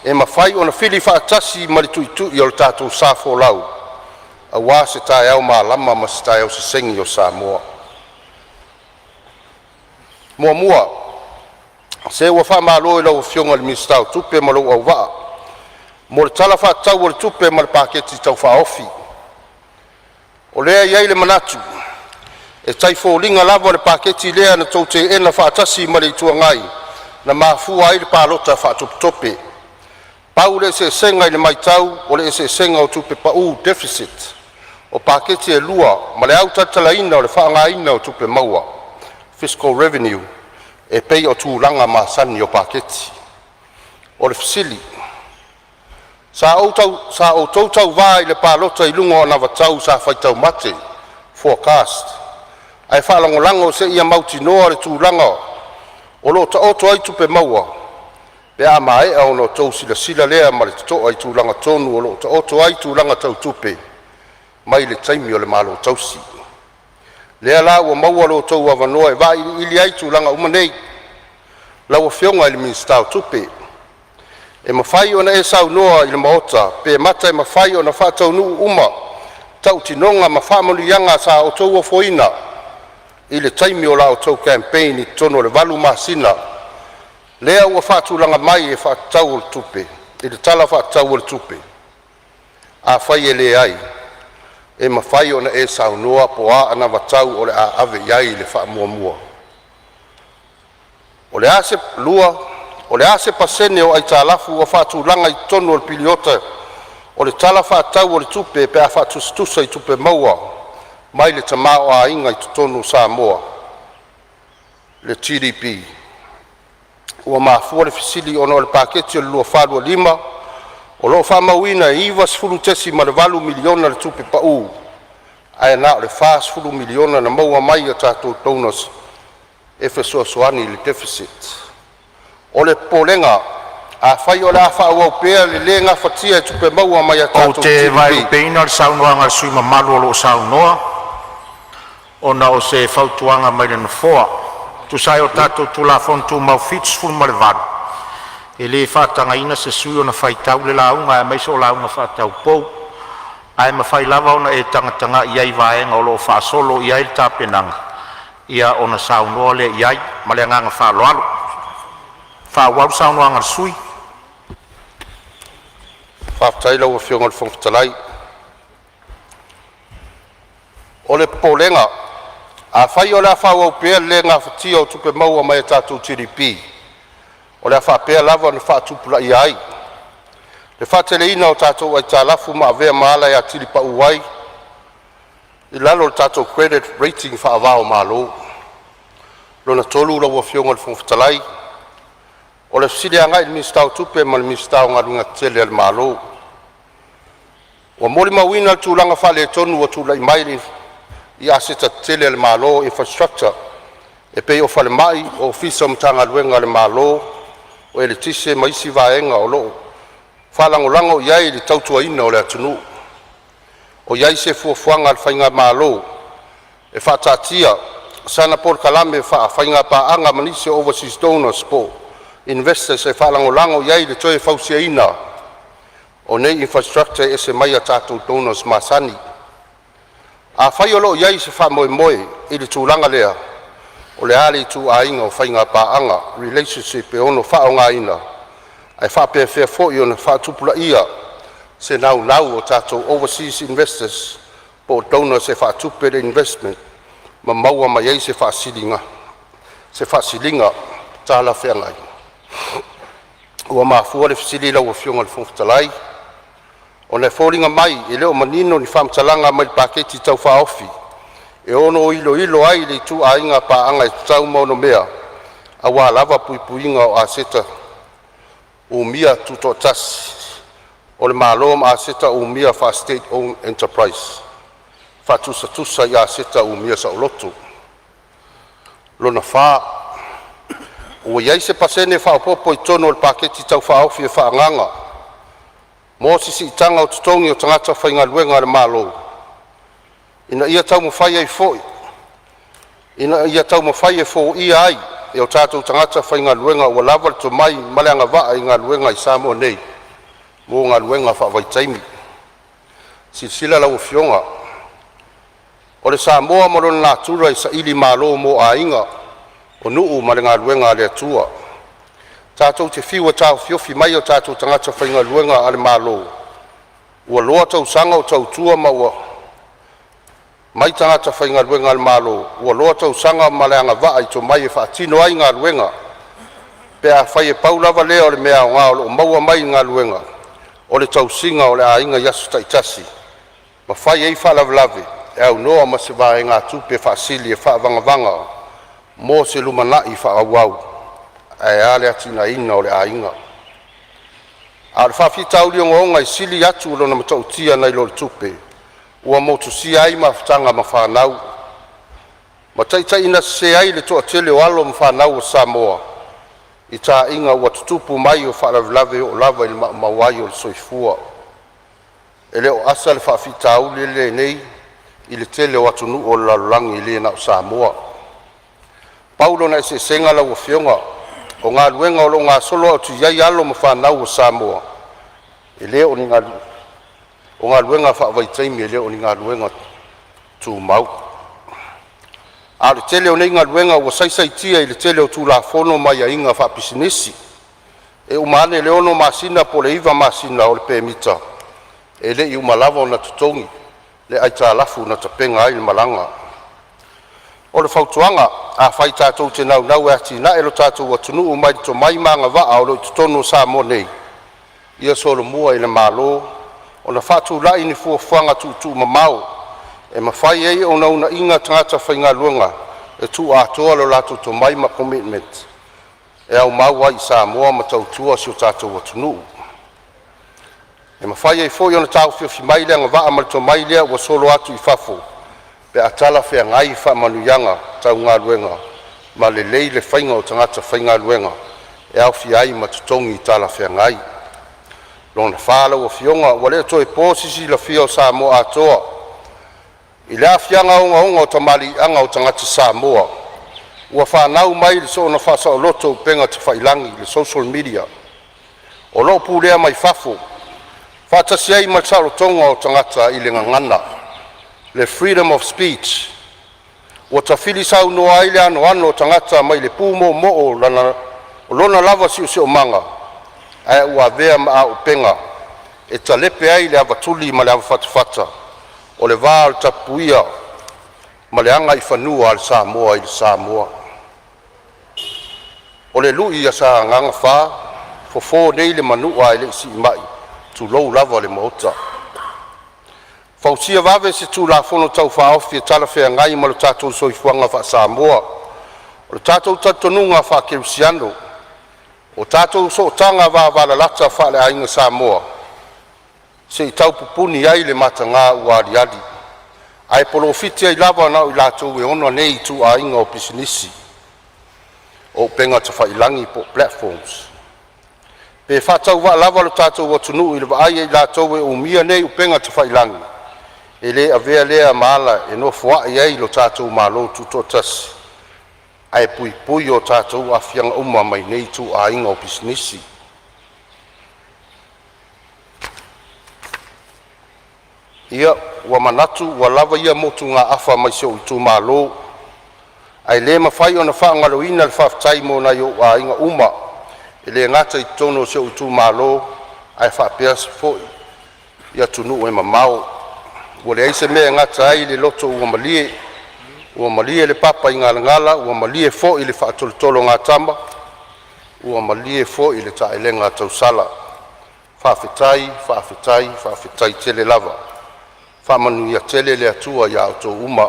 e mafai ona fili faatasi ma le tuitui o le tatou sa folau aua se taeao malama ma se taeao sesegi o Samoa. Muamua, se ua faamalo i lau Afioga i le Minisita o Tupe ma lou auvaa mo le Tala Faatatau o le Tupe ma le Paketi Tau Faaofi. O lea e i ai le manatu e tau foliga lava o le paketi lea na outou teena faatasi ma le Itu Agai na mafua ai le palota faatopetope. Pau le eseesega i le matau, o le eseesega o tupe pau (deficit) o paketi e lua ma le autalatalaina o le faaaogaina o tupe maua (fiscal revenue) e pei o tulaga masani o paketi. O le fesili; Sa outou tauva i le palota i luga o anavatau sa faitau mate (forecast) ae faalagolago seia mautinoa le tulaga o lo o taoto ai tupe maua pe a maea ona outou silasila lea ma le totoa i tulaga tonu o lo o taoto ai tulaga tau tupe mai le taimi o le malo tausi. Lea la ua maua lo outou avanoa e vailiili ai tulaga uma nei. Lau Afioga i le Minisita o Tupe, e mafai ona e saunoa i le Maota pe mata e mafai ona faataunuu uma tautinoga ma faamanuiaga sa outou ofoina i le taimi o la outou campaign i totonu o le 8 masina lea ua faatulaga mai e faatatau i le Tala Faatatau o le Tupe. Afai e leai, e mafai ona e saunoa po o a anavatau o le a ave iai le faamuamua. 2. O le a se pasene o aitalafu ua faatulaga i totonu o le piliota o le Tala Faatatau o le Tupe pe a faatusatusa i tupe maua mai le tamaoaiga i totonu o Samoa GDP. Ua mafua le fesili ona o le Paketi o le 2024/2025 o lo o faamauina e $90.8 miliona le tupe pau, ae na o le $40 miliona na maua mai ia tatou donors e fesoasoani i le deficit. O le popolega, afai o le a faaauau pea le le gafatia e tupe maua mai a Ou tatou te GDP. vaelupeina le saunoaga a le sui usufono mamalu o lo o saunoa, ona o se fautuaga mai le Nofoa. E tusa ai o le tatou Tulafono Tumau 78, e le faatagaina se sui usufono ona faitau le lauga aemaise o lauga faataupou. Ae mafai lava ona e tagatagai i ai i vaega o lo o faasolo i ai le tapenaga, ia ona saunoa lea i ai. Ma le agaga faaaloalo. Faaauau le saunoaga a le sui usufono. Faafetai lau Afioga i le Fofoga Fetalai. O le popolega, afai o le a faaauau pea le le gafatia o tupe maua mai a tatou GDP, o le a faapea lava ona faatupulaia ai le faateleina o tatou aitalafu ma avea ma ala e atili pau ai i lalo o le tatou credit rating faava-o-Malo. Lona tolu lau Afioga i le Fofoga Fetalai, o le fesili agai i le Minisita o Tupe ma le Minisita o Galuega Tetele a le Malo. Ua molimauina le tulaga faaletonu ua tulai mai i aseta tetele a le Malo (infrastructure) e pei o falemai, ofisa o Matagaluega a le Malo, o eletise ma isi vaega o lo o faalagolago i ai le tautuaina o le atunuu. O i ai se fuafuaga a le Faigamalo e faataatia sana polokalame faafaiga paaga ma nisi o overseas donors po o investors e faalagolago i ai le toe fausiaina o nei infrastructure e ese mai a tatou donors masani. Afai o lo o i ai se faamoemoe i le tulaga lea, o le a le ituaiga faiga paaga (relationship) e ono faaaogaina, ae faapefea foi ona faatupulaia se naunau o tatou overseas investors po o donors e faatupe le investment ma maua mai ai se faasiliga talafeagai? Ua mafua le fesili lau Afioga i le Fofoga Fetalai, ona e foliga mai e le o manino ni faamatalaga mai le Paketi Tau Faaofi e ono iloilo ai le ituaiga paaga e tatau ma onomea aua lava puipuiga o aseta umia tutoatasi o le Malo ma aseta umia faa-State Owned Enterprise faatusatusa i aseta umia saoloto. 4. Ua i ai se pasene faaopoopo i totonu o le Paketi Tau Faaofi e faaagaaga mo se siitaga o totogi o tagata faigaluega a le Malo ina ia taumafai e foia ai e o tatou tagata faigaluega ua lava le tomai ma le agavaa i galuega i Samoa nei mo galuega faavaitaimi. Silasila lau Afioga, o le Samoa ma lona natura e sailimalo mo aiga, o nuu ma le galuega a le Atua. Tatou te fiu e taofiofi mai o tatou tagata faigaluega a le Malo ua loa tausaga o tautua ma ua mai tagata faigaluega a le Malo ua loa tausaga ma le agavaa i tomai e faatino ai galuega, pe afai e pau lava lea o le mea aoga o lo o maua mai i galuega, o le tausiga o le aiga i aso taitasi ma fai ai faalavelave e aunoa ma se vaegatupe faasili e faavagavaga mo se lumanai faaauau, ae a le atinaeina o le aiga. A o le faafitauli ogaoga e sili atu lona matautia nai lo le tupe, ua motusia ai mafutaga ma fanau, ma taitaiina sese ai le toatele o alo ma fanau a Samoa i taaiga ua tutupu mai o faalavelave e oo lava ina maumau ai le soifua. E le o asa le faafitauli lenei i le tele o atunuu o le lalolagi, e le na o Samoa. Pau lona eseesega lau Afioga, o galuega o lo o gasolo atu ai alo ma fanau a Samoa, e le o ni galuega faavaitaimi, e le o ni galuega tumau. A o le tele o nei galuega ua saisaitia i le tele o Tulafono ma aiaiga faapisinisi. E uma ane le 6 masina po o le 9 masina o le pemita, e le i uma lava ona totogi le aitalafu na tapena ai le malaga. O le fautuaga, afai tatou te naunau e atiae lo tatou atunuu mai le tomai ma agavaa o lo o i totonu o Samoa nei, ia solomua i le Malo ona faatulai ni fuafuaga tuutuumamao e mafai ai ona uunaia tagata faigaluega e tuuatoa lo latou tomai ma commitment e aumau ai i Samoa ma tautua si o tatou atunuu. E mafai ai foi ona taofiofi mai le agavaa ma le tomai lea ua solo atu i fafo pe a talafeagai faamanuiaga tau galuega ma lelei le faiga o tagata faigaluega e aofia ai ma totogi talafeagai. 4. Lau Afioga ua le o toe po se silafia o Samoa atoa i le aafiaga ogaoga o tamaliiaga o tagata Samoa ua fanau mai le soona faasaoloto o upega tafailagi (social media) o lo o pulea mai fafo, faatasi ai ma le saolotoga o tagata i le gagana (le freedom of speech) ua tafili saunoa ai le anoano o tagata mai le pu moomoo o lona lava siosiomaga, ae ua avea ma auupega e talepe ai le avatuli ma le avafatafata o le va o le tapupuia ma le agaifanua a le Samoa i le Samoa. O le lui a Sagaga 4, fofo nei le manua ae le i siimai, tulou lava le Maota. Fausia vave se Tulafono Tau Faaofi e talafeagai ma lo tatou soifuaga faa-Samoa. O le tatou talitonuga faakerisiano, o tatou sootaga vavalalata faaleaiga Samoa, se i tau pupuni ai le mataga ua aliali, ae polofiti ai lava na o i latou e ona nei ituaiga pisinisi o upega tafailagi po o platforms. Pe faatauvaa lava lo tatou atunuu i le vaai ia i latou e umia nei upega tafailagi, e le avea lea ma ala e nofoai ai lo tatou Malo Tutoatasi, ae puipui o tatou aafiaga uma mai nei ituaiga pisinisi. Ia, ua manatu ua lava ia motugaafa mai si ou itumalo, ae le mafai ona faagaloina le faafetai mo nai ou aiga uma e le gata i totonu o si ou itumalo ae faapea foi i atunuu e mamao. Ua leai se mea e gata ai le loto ua malie, ua malie le papaigalagala, ua malie foi le faatolotologatama, ua malie foi le taelega a tausala. Faafetai, faafetai, faafetai tele lava. Faamanuia tele le Atua ia outou uma.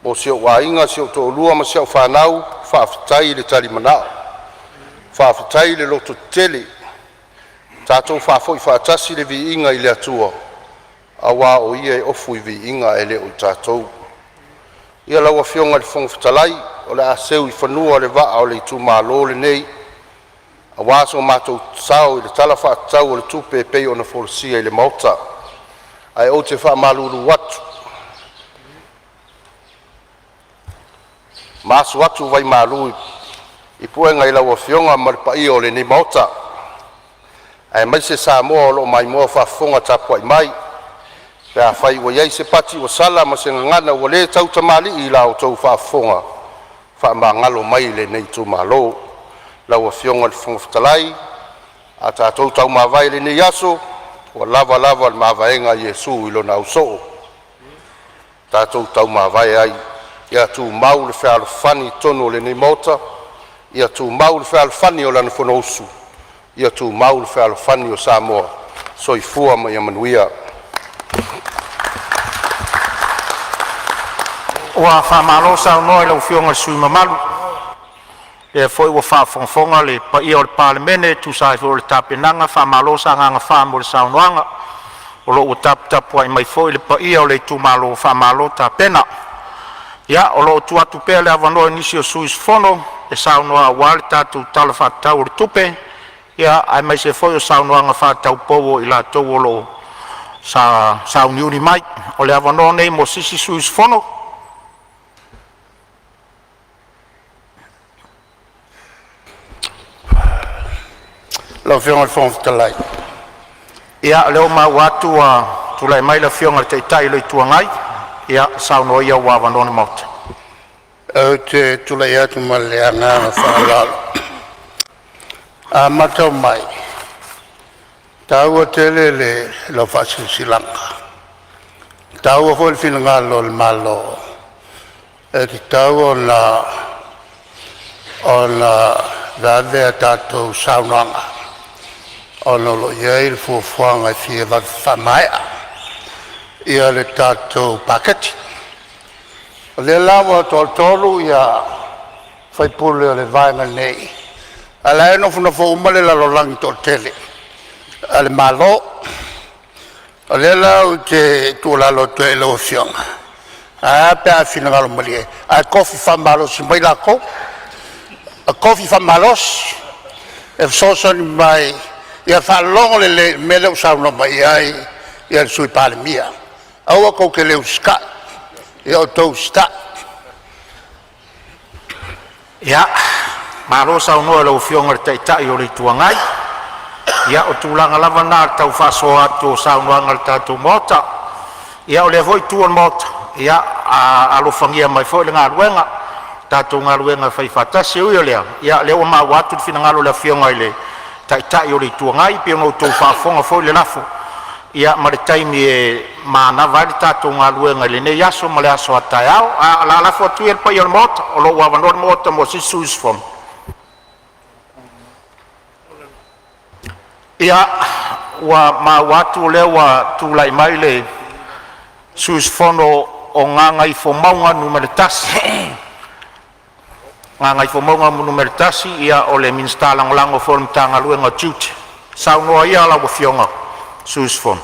Mo si ou aiga, si ou toalua ma si au fanau, faafetai le talimanao, faafetai le lototetele. Tatou faafoi faatasi le viiga i le Atua, aua o Ia e ofu i viiga e le o tatou. Ia lau Afioga i le Fofoga Fetalai, o le a seu i fanua le vaa o le itumalo lenei aua so matou sao i le Tala Faatatau o le Tupe e pei ona folasia i le Maota. Ae ou te faamalulu atu ma asu atu vaimalu i puega i lau Afioga ma le paia o lenei Maota, aemaise Samoa o lo o maimoa faafofoga tapuai mai. Pe afai ua i ai se pati ua sala ma se gagana ua le tautamalii i la outou faafofoga, faamagalo mai lenei itumalo. Lau Afioga i le Fofoga Fetalai, a tatou taumavae i lenei aso, ua lava lava le mavaega a Iesu i lona ausoo. Tatou taumavae ai, ia tumau le fealofani i totonu o lenei Maota, ia tumau le fealofani o lana Fonousu, ia tumau le fealofani o Samoa. Soifua ma ia manuia. Ua faamalo saunoa i lau Afioga i le sui usufono mamalu, o lea foi ua faafogafoga le paia o le Palemene e tusa ai foi o le tapenaga. Faamalo Sagaga 4 mo le saunoaga, o lo o ua taputapuai mai foi le paia o le itumalo, faamalo tapena. Ia, o lo o tuu atu pea le avanoa i nisi o sui usufono e saunoa aua le tatou Tala Faatatau o le Tupe, aemaise foi o saunoaga faataupou a i latou o lo o sauniuni mai. O le avanoa lenei mo se isi sui usufono. Lau Afioga i le Fofoga Fetalai. Ia, o lea ua maua atu ua tulai mai le Afioga i le Taitai o le Itu Agai. Ia, saunoa ia ua avanoa le Maota. Ou te tulai atu ma le agaga faaaloalo. A matau mai, e taua tele lau faasilasilaga, e taua foi le finagalo o le Malo e tatau ona vave a tatou saunoaga ona o lo o i ai le fuafuaga e fia vave faamaea le tatou paketi. O lea la ua toatolu ia sui usufono o le Vaega nei, a o la e nofonofo uma le lalolagi toatele a le Malo. O lea la ou te tuualalo atu ai i lau Afioga, ae a pe a e finagalo malie ae tofi faamalosi mai latou, tofi faamalosi e fesoasoani mai ia faalogo lelei i le mea lea ua saunoa mai ai le Sui Palemia. Aua tou te le usitai, ia outou usitai. Ia, malo saunoa i lau Afioga i le Taitai o le Itu Agai. Ia o tulaga lava na o le tau faasoa atu o saunoaga a le tatou Maota. Ia o lea foi itu o le Maota, ia alofagia mai foi le galuega, le tatou galuega e faifaatasi. E ui o lea, o lea ua maua atu le finagalo o le Afioga i le Taitai o le Itu Agai, e pei ona outou faafofoga foi i le lafo ma le taimi e manava ai le tatou galuega i lenei aso ma le aso a taeao. Ae o le a lafo atu ia i le paia o le Maota, o lo o ua avanoa le Maota mo se isi sui usufono. Ia, ua maua atu o lea ua tulai mai le sui usufono mo Gagaifomauga Nu.1, o le Minisita Lagolago foi o le Matagaluega o Tiute. Saunoa ia lau Afioga i le sui usufono.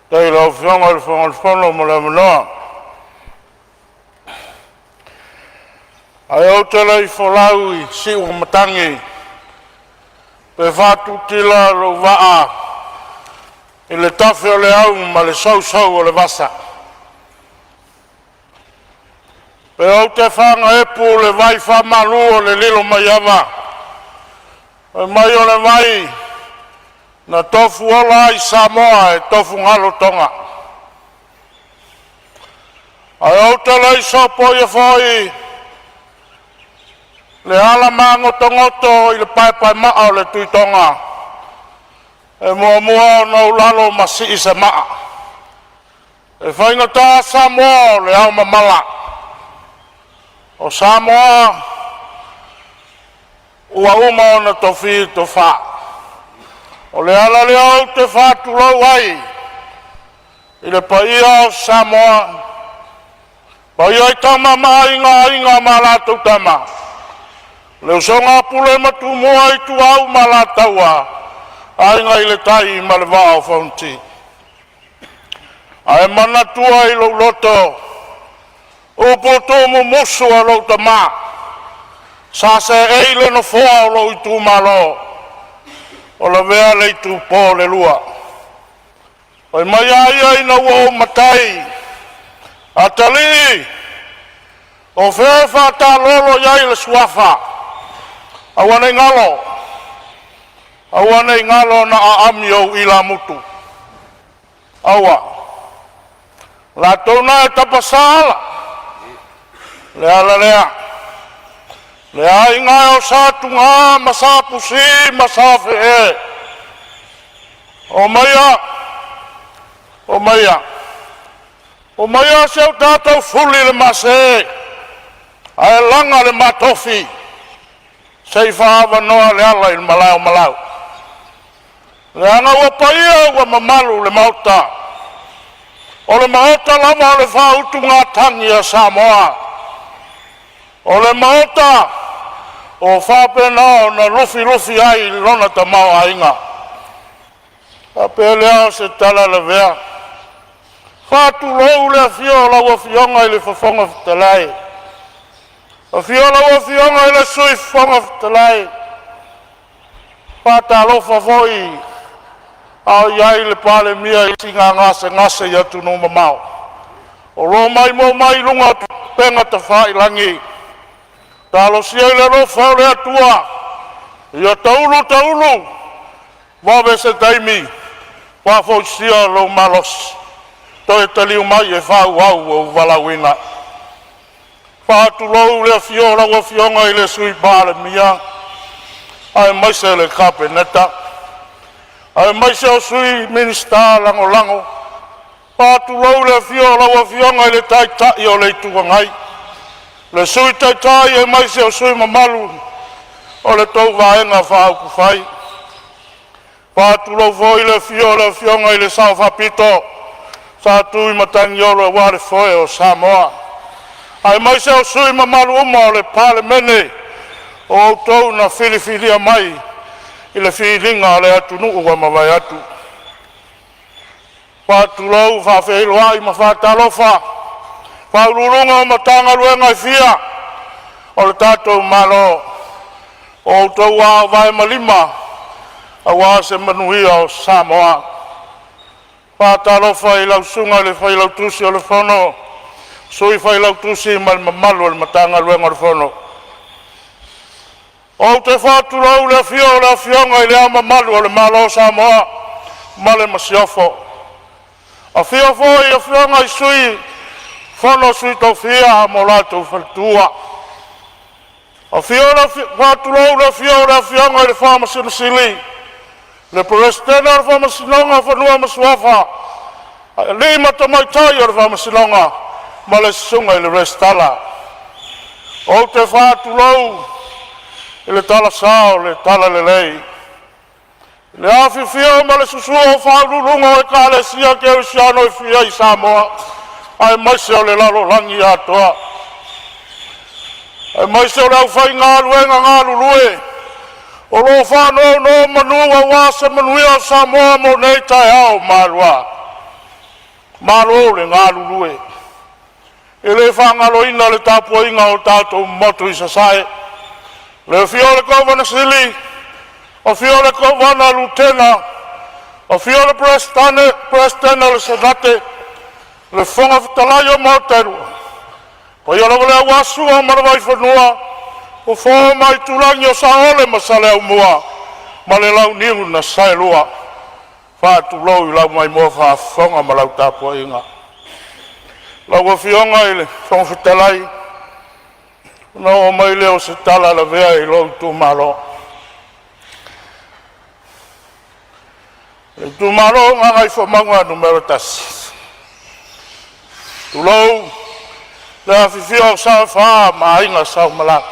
Faafetai i lau Afioga i le Fofoga Fetalai mo le avanoa. Ae ou te le i folau i siu o matagi pe faatutila lou vaa i le tafe o le au ma le sousou o le vasa, pe ou te fagaepu i le vai faamalu o le Lilomaiava fai mai o le vai na tofuola ai Samoa e tofugalu toga. Ae ou te le i sopoia foi le ala magotogoto i le paepaemaa o le Tuitoga, e muamua ona ou lalo ma sii se maa. E faigata Samoa o le aomamala, o Samoa ua uma ona tofi tofa. O le ala lea ou te faatulou ai i le paia o Samoa, paia i Tama ma Aiga, Aiga ma latou Tama, le usoga a Pule ma Tumua, Ituau ma Alataua, Aiga i le Tai ma le Vaa o Fonoti. Ae manatua i lou loto upu tuumumusu a lou tama, sa seei le nofoa o lou itumalo, ua lavea le itupo o le lua. Fai mai a ia ina ua ou matai, ‘Atalii, o fea e faatalolo i ai le suafa?’ Aua ne i galo, aua ne i galo na aami ou ilamutu. Aua, o latou na e tapasa ala, o le ala lea, le aiga e o Sa Tuga ma Sa Pusi ma Sa Fee, omaia, omaia, omaia se o tatou fuli le maase ae laga le matofi se i faaavanoa le ala i le malae o Malau. Leaga ua paia ua mamalu le Maota, o le Maota lava o le faautugatagi a Samoa, o le Maota o faapena ona lufilufi ai lona tamaoaiga. Faapea lea o se tala lavea, faatulou le afio o lau Afioga i le Fofoga Fetalai, afio lau Afioga i le Sui Fofoga Fetalai, faatalofa foi a o i ai le Palemia i siiga gasegase i atunuu mamao, o lo o maimoa mai i luga o upega tafailagi. Talosia i le alofa o le Atua ia taulu taulu, vave se taimi faafoisia lou malosi toe taliu mai e faaauau lou valaauina. Faatulou le afio o lau Afioga i le Sui Palemia aemaise le Kapeneta aemaise o Sui Minisita Lagolago. Faatulou le afio o lau Afioga i le Taitai o le Itu Agai, le Sui Taitai aemaise o sui usufono mamalu o le tou Vaega Faaupufai. Faatulou foi le afio o le Afioga i le Sao Faapito, Satuimatangiolo aua le foe o Samoa, aemaise o sui usufono mamalu uma o le Palemene o outou na filifilia mai i le filiga a le atunuu ua mavae atu. Faatulou, faafeiloai ma faatalofa Ofisa Sili o Pulega o Matagaluega e fia o le tatou Malo, o outou o vae ma lima aua se manuia o Samoa. Faatalofa i lau Susuga i le Failautusi o le Fono, Sui Failautusi ma le mamalu o le Matagaluega o le Fono. Ou te faatulou i le afio o le Afioga i Le Ao Mamalu o le Malo o Samoa ma le Masiofo. Afio foi Afioga i Sui o le Fono a Sui Tofia ma lo latou Faletua. Faatulou le afio o le Afioga i le Faamasino Sili, le Peresetene o le Faamasinoga o Fanua ma Suafa, alii ma tamaitai o le Faamasinoga ma le susuga i le Resitala. Ou te faatulou i le talasa o le talalelei i le afifio ma le susu o faauluuluga o Ekalesia Kerisiano e fia i Samoa aemaise o le lalolagi atoa, aemaise o le aufaigaluega galulue o lo o faanonomanu aua se manuia o Samoa mo nei, taeao ma alua. Malo le galulue. E le faagaloina le tapuaiga o tatou motu i Sasae, le afio o le Kovana Sili, afio le Kovana Lutena, afio le Peresetene o le Senate, le Fofoga Fetalai o Maota e Lua, paia lava lea aua Sua ma le Vaifanua, Fofo ma Aitulagi, Saole ma Saleaaumua ma le Launiu na Saelua. Faatulou i lau maimoa faafofoga ma lau tapuaiga. Lau Afioga i le Fofoga Fetalai, ona oo mai lea o se tala lavea i lou itumalo. Le itumalo o Gagaifomauga Nu.1, tulou le afifio o Sao e Fa ma Aiga Sa Umalalo,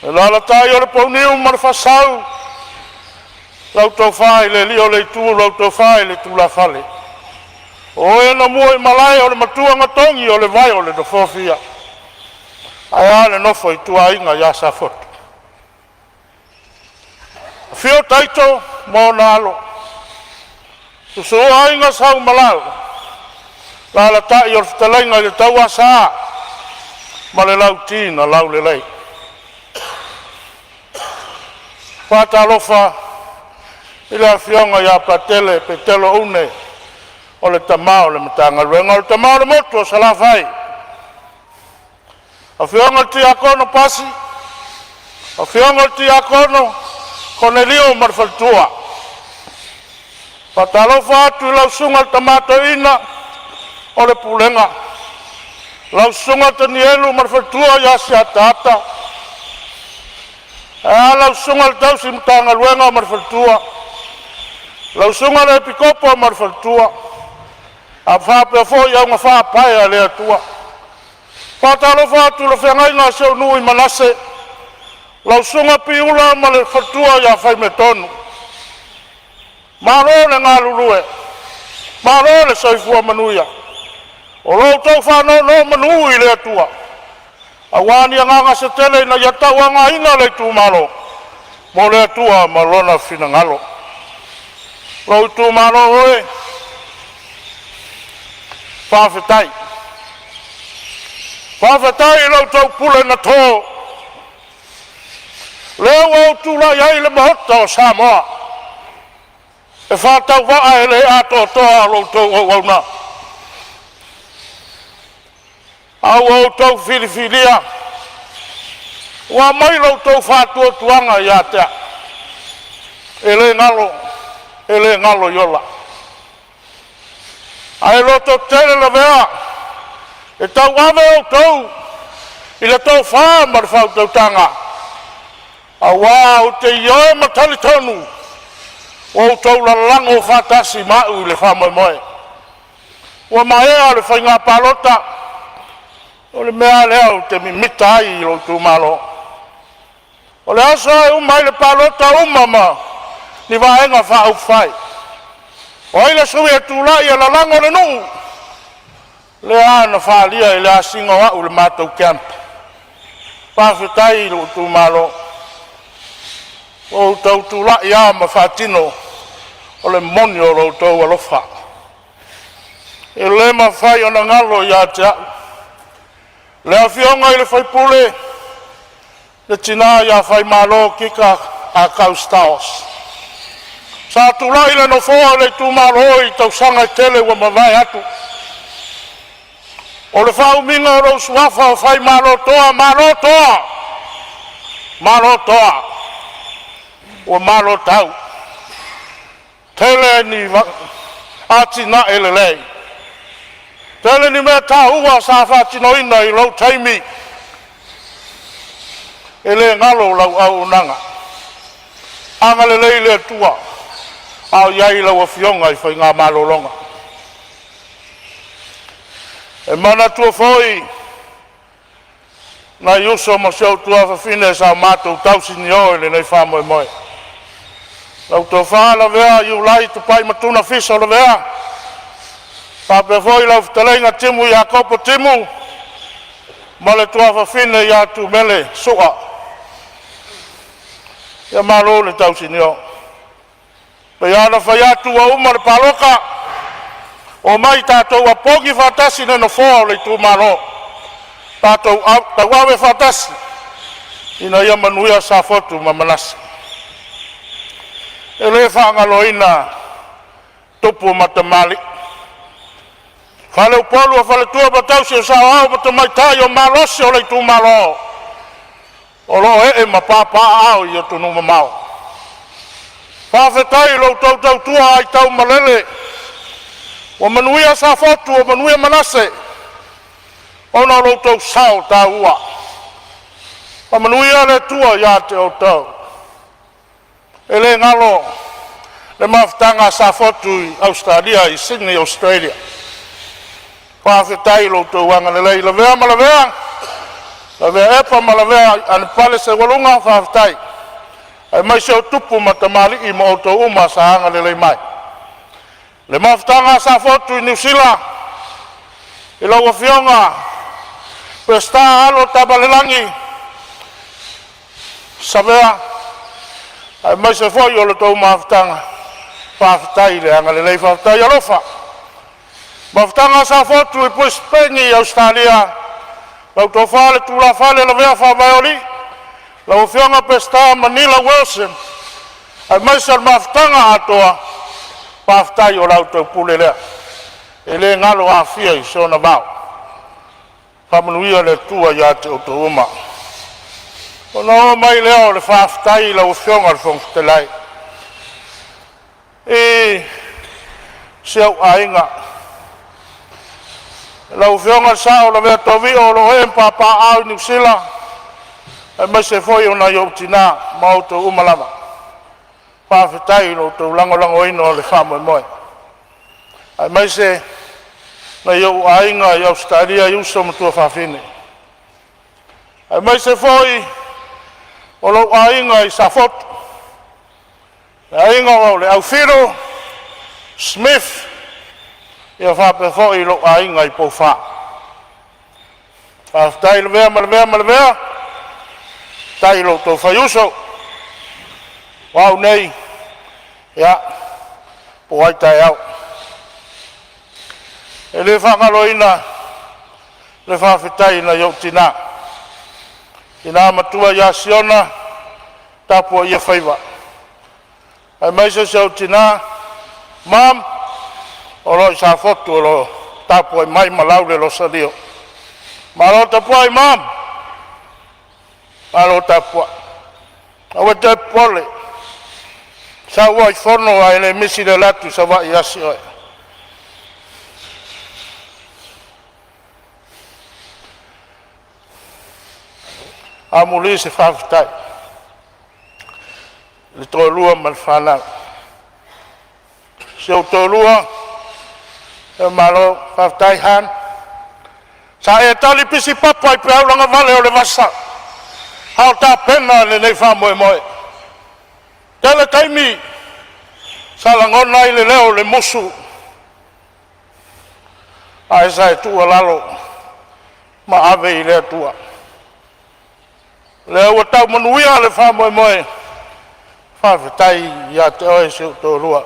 alaalatai o le Pouniu ma le Faasau, lau tofa i le Alii o le Itu, lau tofa i le Tulafale, o e na muaimalae o le Matuanatogi o le vai o le Nofoafia, ae a le nofo a ituaiga ia Safotu. Afio Taito ma ona Alo, susu Aiga Sa Umalau, alaalatai o le fetalaiga i le Tauasa ma le Lauti na Laulelei. Faatalofa i le afioga ia Patele Petelo Une o le tama o le Matagaluega, o le tama o le motu o Salafai. Afioga i le Tiakono Pasi, afioga i le Tiakono Konelio ma le faletua. Faatalofa atu i lau susuga i le tama toeaina o le pulega, lau susuga Tanielu ma le faletua ia Siataata, ae a lau susuga i le tausi Matagaluega ma le faletua, lau susuga i le Epikopo ma le faletua, ae faapea foi augafaapae a le Atua. Faatalofa atu i le feagaiga a si ou nuu i Manase, lau susuga Piula ma le faletua ia Faimetonu. Malo le galulue, malo le soifua manuia. O lo outou faanonomanu i le Atua aua ni agaga se tele ina ia tauaogaina le itumalo mo le Atua ma Lona finagalo. Lou itumalo e, faafetai. Faafetai i la outou pule na to, lea ua ou tulai ai i le Maota o Samoa e faatauvaa e le atoatoa la outou auauna. A ua outou filifilia ua aumai lo outou faatuatuaga ia te au, e le galo, e le galo iola. Ae lototele lavea e tauave outou i le tofa ma le faautautaga, aua ou te ioe ma talitonu ua outou lalago faatasi ma au i le faamoemoe. Ua maea le faiga palota, o le mea lava lea ou te mimita ai i lou itumalo. O le aso e uma ai le palota, uma ma ni Vaega Faaupufai. O ai le sui e tulai e lalago le nuu? Lea na faaalia i le asiga o au i le matou camp. Faafetai i lou itumalo, ua outou tulai lava ma faatino o le moni o lo outou alofa. E le mafai ona galo ia te au le afioga i le sui usufono le tina ia Faimalo Kika Akau Stowers. Sa tulai i le nofoa o le itumalo i tausaga e tele ua mavae atu. O le faaumiga o lou suafa o Faimalotoa, malo toa, malo toa, ua malo tau. Tele ni atinae lelei, tele ni mea taua sa faatinoina i lou taimi, e le galo lau auaunaga. Agalelei le Atua a o i ai lau Afioga i faiga malologa. E manatua foi nai uso ma si ou tuafafine sa matou tausinio i lenei faamoemoe, lau tofa Lavea Iulai Tupai Matuna Fiso Lavea, faapea foi lau fetalaiga Timu Iakopo Timu ma le tuafafine ia Tumele Sua. Ia malo le tausinio. E pei lava ona fai atu ua uma le palota, omai tatou opogi faatasi le nofoa o le itumalo, tatou tauave faatasi ina ia manuia Safotu ma Manase. E le faagaloina tupu ma tamalii, faleupolu o faletua ma tausi o saoao ma tamaitai o malosi o le itumalo o lo o ee ma papaaao i atunuu mamao. Faafetai i lo outou tautua aitaumalele ua manuia Safotu, ua manuia Manase ona o lo outou sao taua. Faamanuia le Atua ia te outou. E le galo le mafutaga a Safotu i Ausetalia i Sydney Australia, faafetai i lo outou agalelei, Lavea ma Lavea, Lavea Epa ma Lavea Anapale Seualuga, faafetai aemaise o tupu ma tamalii ma outou uma sa agalelei mai. Le mafutaga a Safotu i Niu Sila i lau afioga Peseta Alo Tamalelagi Savea. Aemaise foi o le tou mafutaga, faafetai le agalelei, faafetai alofa. Mafutaga a Safotu i Brisbane, Ausetalia, lau Tofa i le Tulafale Lavea Faavaeoalii, lau Afioga Peseta Manila Wilson aemaise o le mafutaga atoa, faafetai o la outou pule lea e le galo Afia i sona vao. Faamanuia le Atua ia te outou uma. Ona oo mai lea o le faafetai i lau Afioga i le Fofoga Fetalai i si ou aiga, lau Afioga i le Sao o Lavea Tovio o lo o ee ma papaaao i Niu Sila aemaise foi o nai ou tina ma outou uma lava. Faafetai i lo outou lagolagoina o le faamoemoe, aemaise nai ou aiga i Ausetalia i uso ma tuafafine, aemaise foi o lou aiga i Safotu, le aiga o le Aufilu Smith, faapea foi lou aiga i Poufa. Faafetai Lavea ma Lavea ma Lavea, faafetai i lo outou faiuso. O au nei, ia, po o ai taeao. E le faagaloina le faafetai i nai ou tina, tina matua ia Siona tapuaia faiva aemaise si ou tina Mom o lo o i Safotu o lo o tapuai mai ma lau le losalio. Malo tapuai mom, malo tapuai. Aua e te popole, sau lava i Fono ae le misi le alu atu i Savaii e asi oe. Amuli se faafetai i le toalua ma le fanau. Si ou toalua, faamalo faafetai Hon. Sa e tali pisi papa i peau lagavale o le vasa a o tapena lenei faamoemoe. Tele taimi sa lagona ai le leo o le musu, ae sa e tuualalo ma ave i le Atua. O lea ua tau manuia le faamoemoe. Faafetai ia te oe si ou toalua.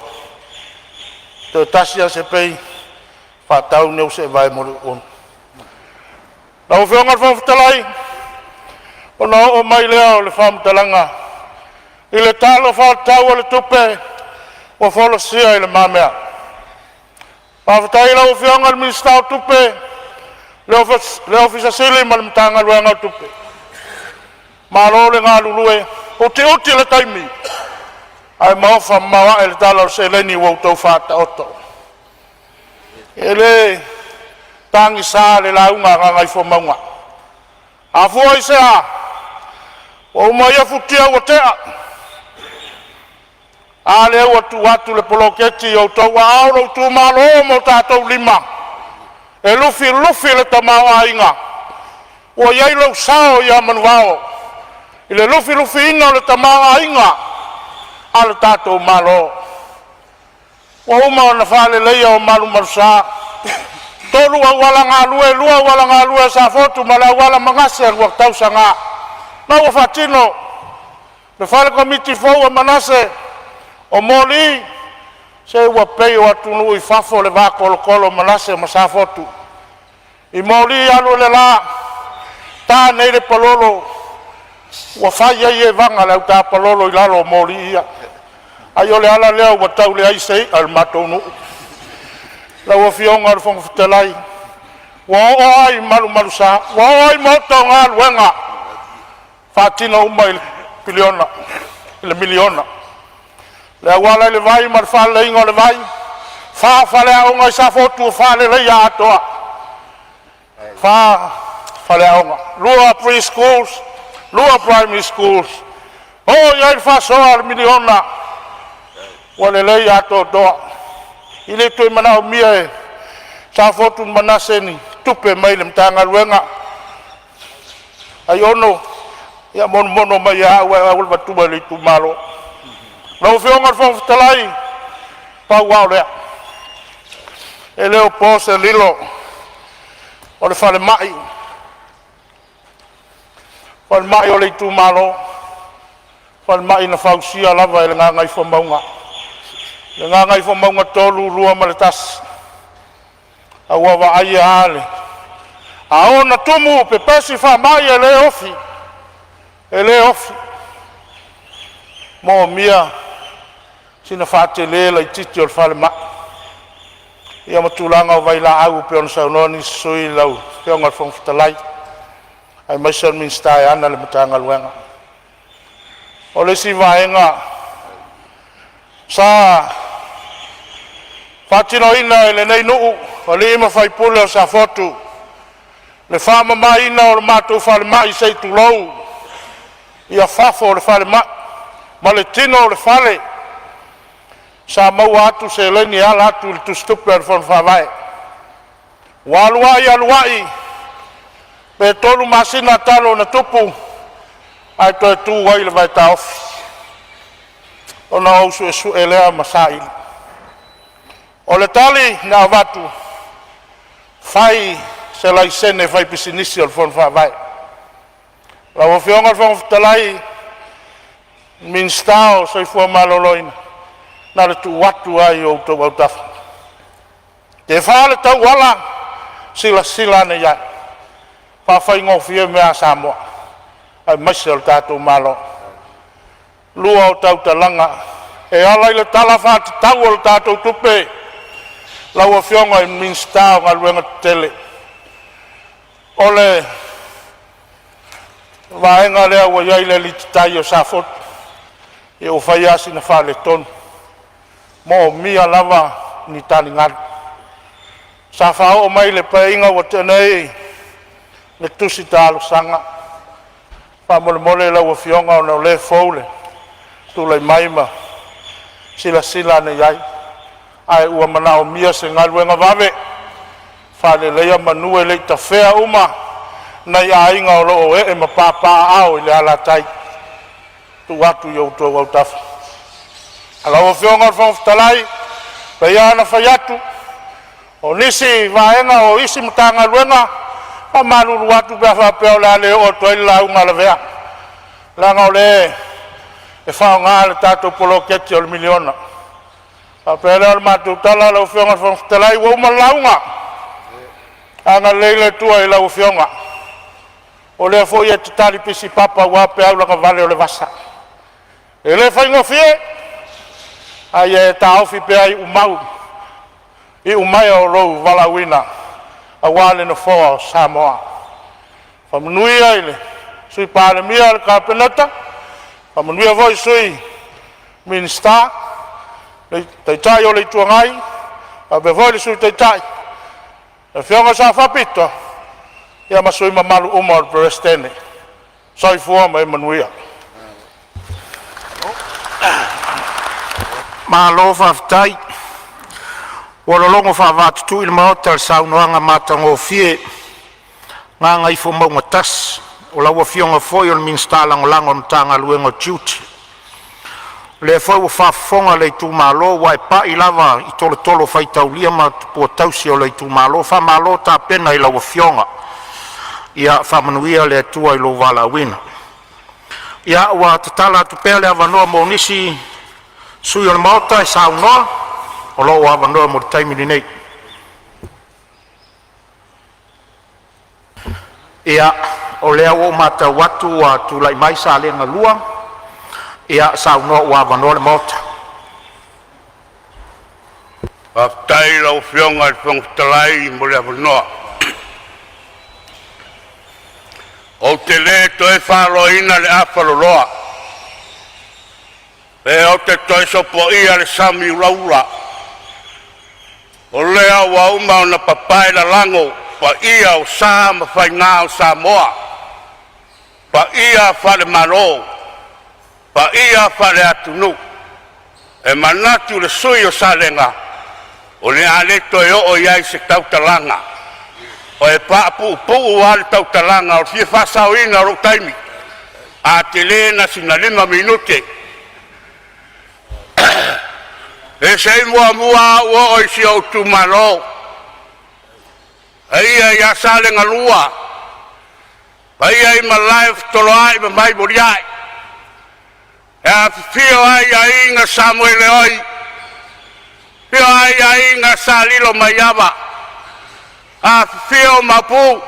Toe tasi lava se pei faatau lea o se vae mo Luuunu. Lau Afioga i le Fofoga Fetalai, ona oo mai lea o le faamatalaga i le Tala Faatatau o le Tupe ua folasia i lumamea. Faafetai i lau Afioga i le Minisita o Tupe, le Ofisa Sili ma le Matagaluega o Tupe. Malo le galulue, utiuti le taimi ae maofa mamao ae le tala o le seleni ua outou faataoto. E le tagisa le lauga a Gagaifomauga, e afua i se a? Ua uma ia futia ua tea, a lea ua tuu atu le poloketi i outou aao, lou itumalo ma o tatou lima e lufilufi le tamaoaiga. Ua i ai lou sao ia Manuvao i le lufilufiina o le tamaoaiga a lo tatou Malo. Ua uma ona faaleleia o malumalusa, tolu auala galue, lua auala galue a Safotu ma le auala Manase ua tausaga la ua faatino le fale komiti fou a Manase. O moli se ua pei o atunuu i fafo le va tolotolo o Manase ma Safotu. I moli alu i le la, ta nei le palolo ua fai ai evaga a le autapalolo i lalo o moli ia. Ai o le ala lea ua tau leai se i'a a le matou nuu. Lau Afioga i le Fofoga Fetalai, ua oo lava i malumalusa, ua oo lava i maota o galuega, faatino uma i le piliona, i le miliona. Le auala i le vai ma le faaleleiga o le vai, fa faleaoga i Safotu ua faaleleia atoa, fa faleaoga, lua pre-schools, lua primary schools. Oo i ai le faasoa a le miliona ua lelei atoatoa. E le toe manaomia e Safotu ma Manase ni tupe mai le Matagaluega. Aiono, ia monomono mai ia au ae au avatua i le itumalo. Lau Afioga i le Fofoga Fetalai, pau lava o lea, e le o po se lilo o le falemai, falemai o le itumalo. Falemai na fausia lava e le Gagaifomauga, le Gagaifomauga 3, 2 ma le 1, a ua vaaia lava le ao na tumu pepesi faamai e le ofi, e le ofi. Moomia sina faatele laitiiti o le falemai ia ma tulaga o vailaau pei ona saunoa nisi o sui usufono lau Afioga i le Fofoga Fetalai aemaise o le Minisita e ana le Matagaluega. O le isi vaega sa faatinoina e lenei nuu, o alii ma faipule o Safotu, le faamamaina o le matou falemai, se i tulou, ia fafo o le falemai ma le tino o le fale. Sa maua atu seleni e ala atu i le tusitupe a le Fono Faavae. Ua alu ai alu ai, pe 3 masina talu ona tupu ae toe tu ai le vaetaofi. Ona ou suesue lea ma saili. O le tali na avatu, fai se laisene faipisinisi o le Fono Faavae. Lau Afioga i le Fofoga Fetalai, Minisita o le Soifua Maloloina, na o le tuu atu lava i outou autafa. Pe fa le tauala, silasila ane i ai, faafaigofie mea a Samoa aemaise o le tatou Malo. Lua o tautalaga e ala i le Tala Faatatau o le tatou Tupe lau Afioga i le Minisita o Galuega Tetele, o le vaega lea ua i ai le alititai o Safotu, ia ua fai lava sina faaletonu. E moomia lava ni taligalu. Sa faaoo mai i le Paeaiga ua tea nei le tusi talosaga. Faamolemole lau Afioga ona o lea e fou le tulai mai ma silasila ane i ai, ae ua manaomia se galuega vave e faaleleia manu e le i tafea uma nai aiga o lo o ee ma papaaao i le alatai. Tuu atu i outou autafa. Lau Afioga i le Fofoga Fetalai, e pei lava ona fai atu, o nisi vaega o isi Matagaluega, e faamalulu atu pe a faapea o le a le oo atu ai le lauga a Lavea, leaga o lea e faaaoga le tatou poloketi o le miliona. Ona faapea lea o le matou tala, lau Afioga i le Fofoga Fetalai, ua uma le lauga. Agalelei le Atua i lau Afioga, o lea foi e te talipisipapa aua peau lagavale o le vasa. E le faigofie, a ia e taofi pea iumau iumaea o lou valaauina aua le Nofoa o Samoa. Faamanuia i le Sui Palemia, le Kapeneta, faamanuia foi i Sui Minisita, le Taitai o le Itu Agai faapea foi le Sui Taitai, le Afioga i le Sao Faapito, ia ma sui usufono mamalu uma o le Peresetene. Soifua ma ia manuia. Malo faafetai. Ua lologo faaavatutu le Maota i le saunoaga matagofie a Gagaifomauga 1, o lau Afioga foi o le Minisita Lagolago o le Matagaluega o Tiute. O lea foi ua faafofoga le itumalo ua e pai lava i tolotolo faitaulia ma tupua tausi o le itumalo. Faamalo tapena i lau afioga. Ia faamanuia le Atua i lou valaauina. Ia, ua tatala atu pea le avanoa mo nisi sui usufono o le Maota e saunoa, o lo o avanoa mo le taimi lenei. Ia, o lea ua ou matau atu ua tulai mai Salega 2, ia saunoa ua avanoa le Maota. Faafetai i lau Afioga i le Fofoga Fetalai mo le avanoa. Ou te le toe faloina le afaloloa, pe ou te toe sopoia le sami ulaula. O lea ua uma ona papae lalago paia o sa ma faiga o Samoa, paia faale-Malo, paia faale-atunuu. E manatu le sui usufono o Salega, o le a le toe oo i ai se tautalaga. E faapuupuu lava le tautalaga o le fia faasaoina o lou taimi, a tele na sina 5 minute. Se i muamua lava ou oo i si ou itumalo, paia ia Salega 2, paia i Malae o Fetoloai ma Vaimoliae. E afifio ai aiga Samoeleoi, afio ai aiga Sa Lilomaiava, afifio Maopu,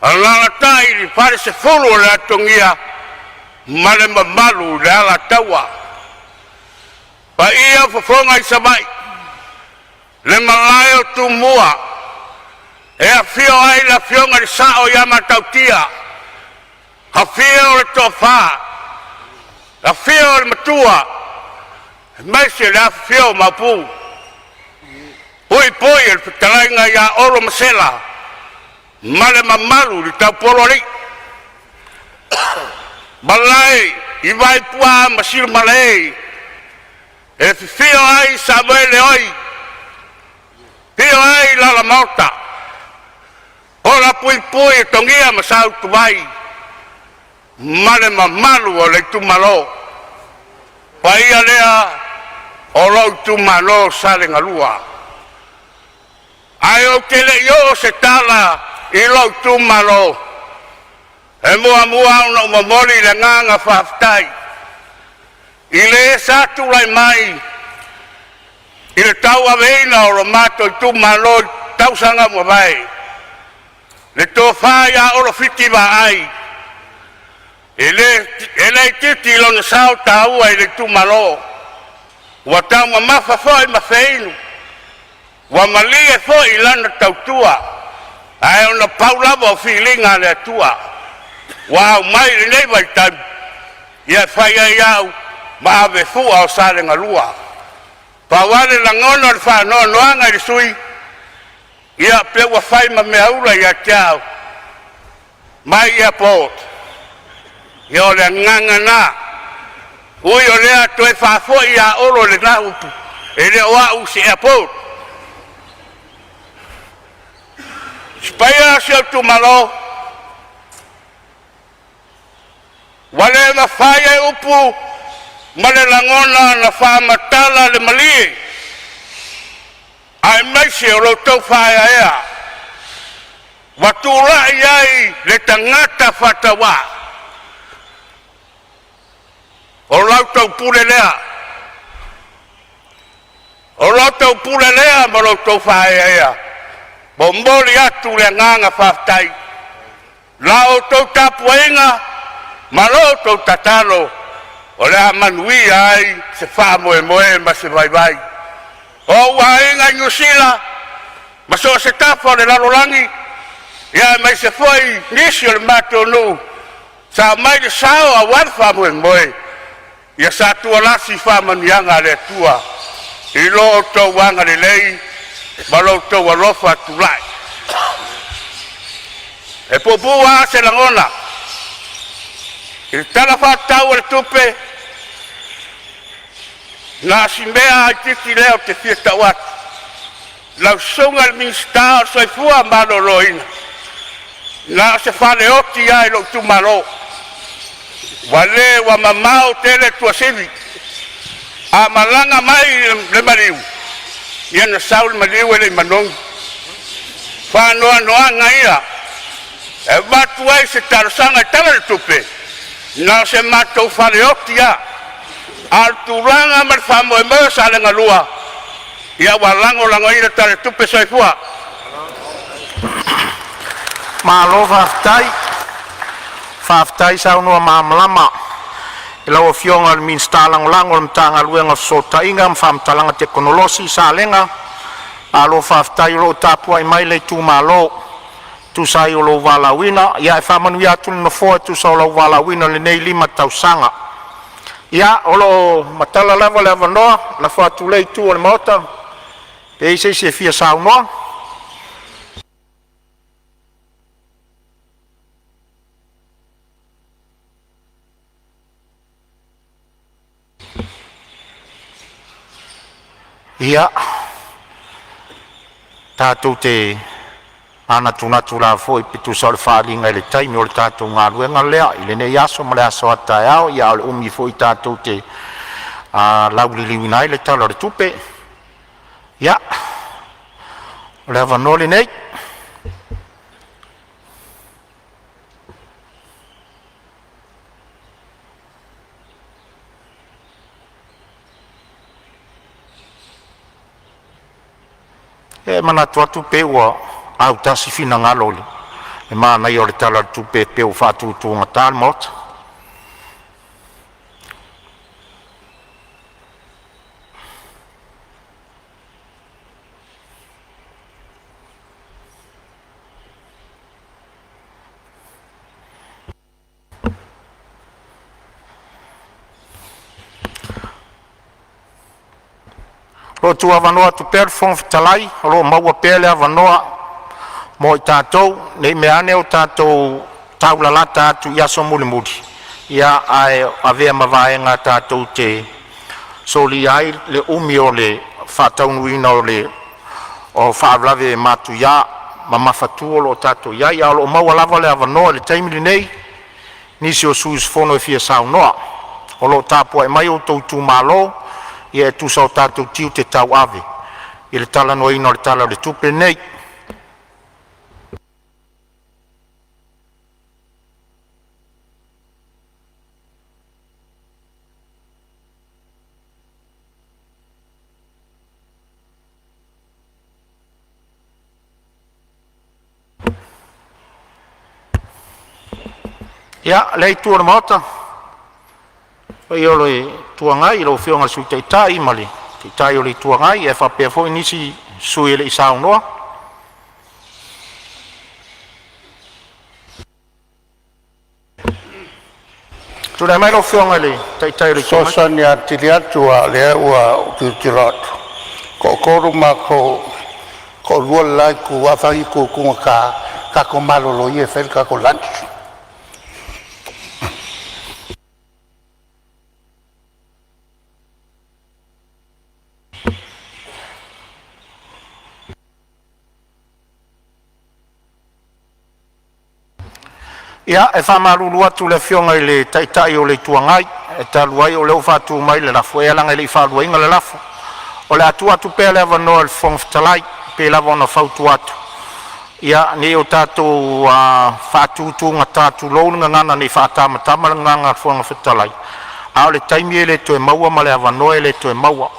alalatai le falesefulu o le Atogia ma le mamalu i le Alataua. Paia o fofoga i Savaii, le malae o Tumua, e afio ai le afioga i le Sao ia Matautia, afio le Toafa, afio le Matua, aemaise le afifio o Maopu, puipui le fetalaiga ia Olo Masela ma le mamalu i le Taupoloalii. Malae i Vaipua ma Silimalē, e afifio ai Samoeleoi, afio ai Lalomaota, Holapuipui e Togia ma Sautuvai ma le mamalu o le itumalo. Paia lea o lou itumalo Salegalua. Ae ou te le i oo se tala i lou itumalo, e muamua ona ou momoli le agaga faafetai i le sa tulai mai i le tauaveina o lo matou itumalo i tausaga ua mavae, le tofa ia Olo Fiti Vaai. E le itiiti lona sao taua i le itumalo, ua taumamafa foi ma feinu, ua malie foi lana tautua, ae ona pau lava o filiga a le Atua ua aumai i lenei vaitaimi e fai ai au ma avefua o Salegalua. Pau lava le lagona o le faanoanoaga i le sui usufono, ia pei ua fai ma meaula ia te au, my airport. Ia o le agaga lena, ui o lea toe faafoi ia Olo lena upu, e le o au o se airport. Si paia o si ou itumalo, ua le mafai e upu ma le lagona ona faamatala le malie aemaise o lo outou faaeaea ua tulai ai le tagata faatauvaa. O la outou pule lea, o la outou pule lea ma lo outou faaeaea. Momoli atu le agaga faafetai, la outou tapuaiga ma lo outou tatalo o le a manuia ai se faamoemoe ma se vaivai. O ou aiga i Niu Sila ma so o se tafa o le lalolagi, aemaise foi nisi o le matou nuu sa aumai le sao aua le faamoemoe, ia satualasi faamanuiaga a le Atua i lo outou agalelei ma lo outou alofa tulai. E puupuu lava se lagona i le Tala Faatatau o le Tupe, na o si mea lava itiiti lea ou te fia tau atu. Lau Susuga i le Minisita o le Soifua Maloloina, na o se faleoti lava i lou itumalo, ua le ua mamao tele Tuasivi. A malaga mai le maliu, ia na sau le maliu e le i manogi. Faanoanoaga ia e avatu ai se talosaga i le Tala o le Tupe, na o se matou faleoti lava. A o le tulaga ma le faamoemoe o Salega 2, ia ua lagolagoina le Tala o le Tupe. Soifua. Malo faafetai, faafetai saunoa malamalama i lau Afioga i le Minisita Lagolago o le Matagaluega o Fesootaiga ma Faamatalaga Tekonolosi Salega. Malo faafetai o lo o tapuai mai le itumalo e tusa ai o lou valaauina. Ia e faamanuia atu le Nofoa e tusa o lou valaauina i lenei 5 tausaga. Ia, o lo o matala lava le avanoa, lafo atu i lea itu o le Maota pe i ai se isi e fia saunoa. Ia, tatou te manatunatu lava foi e tusa o le faaaliga i le taimi o le tatou galuega lea i lenei aso ma le aso a taeao, ia a o le umi foi tatou te lauliliuina ai le Tala o le Tupe. Ia, o le avanoa lenei. E manatu atu pei ua autasi finagalo i le manaia o le Tala o le Tupe pei ua faatutugata le Maota. O lo o tuuavanoa atu pea le Fofoga Fetalai, o lo o maua pea le avanoa mo i tatou, ne i meaane ua tatou taulalata atu i aso mulimuli, ia ae avea ma vaega tatou te solia ai le umi o le faataunuuina o faalavelave matuia ma mafatua o lo o tatou i ai. A o lo o maua lava le avanoa i le taimi lenei i nisi o sui usufono e fia saunoa. O lo o tapuai mai o outou itumalo e tusa o tatou tiute tauave i le talanoaina o le Tala o le Tupe lenei. Ia, lea itu o le Maota, le paia o le Itu Agai i lau Afioga i le Sui Taitai ma le Taitai o le Itu Agai, ae faapea foi nisi sui usufono e le i saunoa. Tulai mai lau Afioga i le Taitai o le Itu Agai. Fesoasoani atili atu a o lea ua ou tilotilo atu, toatolu matou, toalua le la itu afa itu tugata, tatou malolo ia e fai le tatou lunch. Ia, e faamalulu atu i le Afioga i le Taitai o le Itu Agai, e talu ai o lea ua faatu mai le lafo, e leaga e le i faaluaina le lafo. O le a tuu atu pea le avanoa i le Fofoga Fetalai e pei lava ona fautua atu, ia, ne i o tatou faatutugata, tulou le gagana, ne i faatamatama le gagana a le Fofoga Fetalai, a o le taimi e le toe maua ma le avanoa e le toe maua.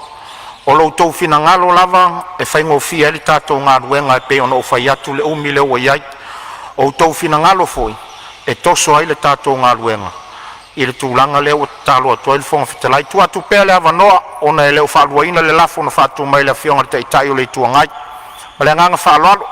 O lo outou finagalo lava e faigofie ai le tatou galuega e pei ona ou fai atu i le umi lea ua i ai. O outou finagalo foi e toso ai le tatou galuega i le tulaga lea ua tatalo atu ai le Fofoga Fetalai. Tuu atu pea le avanoa ona e le o faaluaina le lafo na faatu mai e le Afioga i le Taitai o le Itu Agai. Ma le agaga faaaloalo.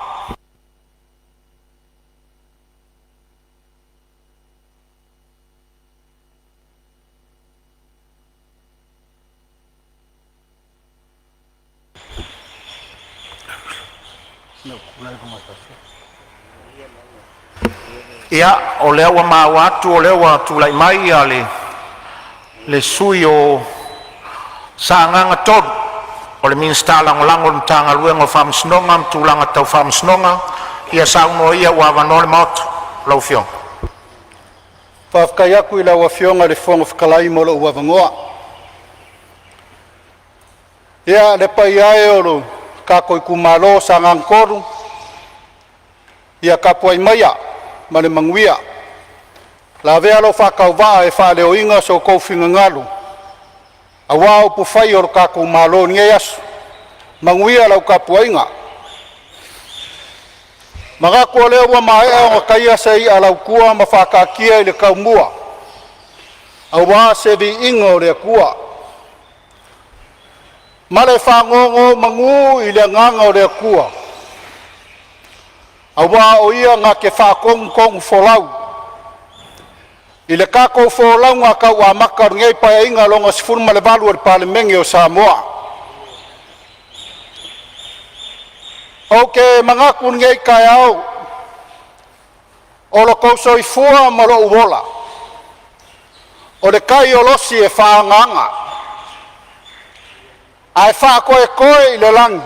Ia, o lea ua maua atu o lea ua tulai mai le sui usufono mo Sagaga 3, o le Minisita Lagolago o le Matagaluega o Faamasinoga ma Tulaga Tau Faamasinoga. Ia saunoa ia ua avanoa le Maota i lau afioga. Faafetai atu i lau Afioga i le Fofoga Fetalai mo lou avanoa. Ia, le paia e o lo tatou itumalo o Sagaga 3, ia tapuai maia ma le manuia, lavea lou faatauvaa e faaleoina so outou finagalo aua upufai o le tatou Malo i lenei aso. Manuia lau tapuaiga. E Manatu o lea ua maea ona taia se i'a a lautua ma faataatia i le taumua aua se viiga o le Atua. Ma le faanonomanu i le agaga o le Atua, aua o Ia na te faatonutonufolau i le tatou folauga tau amata o lenei Paeaiga lona XVIII o le Palemene o Samoa. Ou te manatu i lenei taeao, o lo outou soifua ma lou ola, o le tai olosi e faaagaaga ae faatoetoe i le lagi,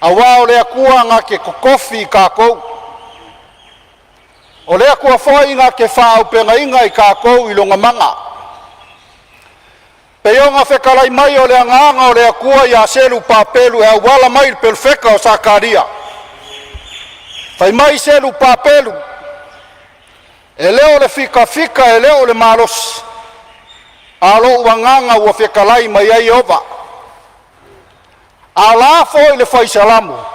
aua o le Atua na te totofi i tatou, o le Atua foi na te faaauupegaina i tatou i lona mana. E pei ona fetalai mai o le agaga o le Atua ia Selupapelu e auala mai i le pelofeta o Sakaria, fai mai Selupapelu, e le o le fitafita e le o le malosi, a o lou agaga ua fetalai mai ai Ieova. A o le a foi le fai Salamo,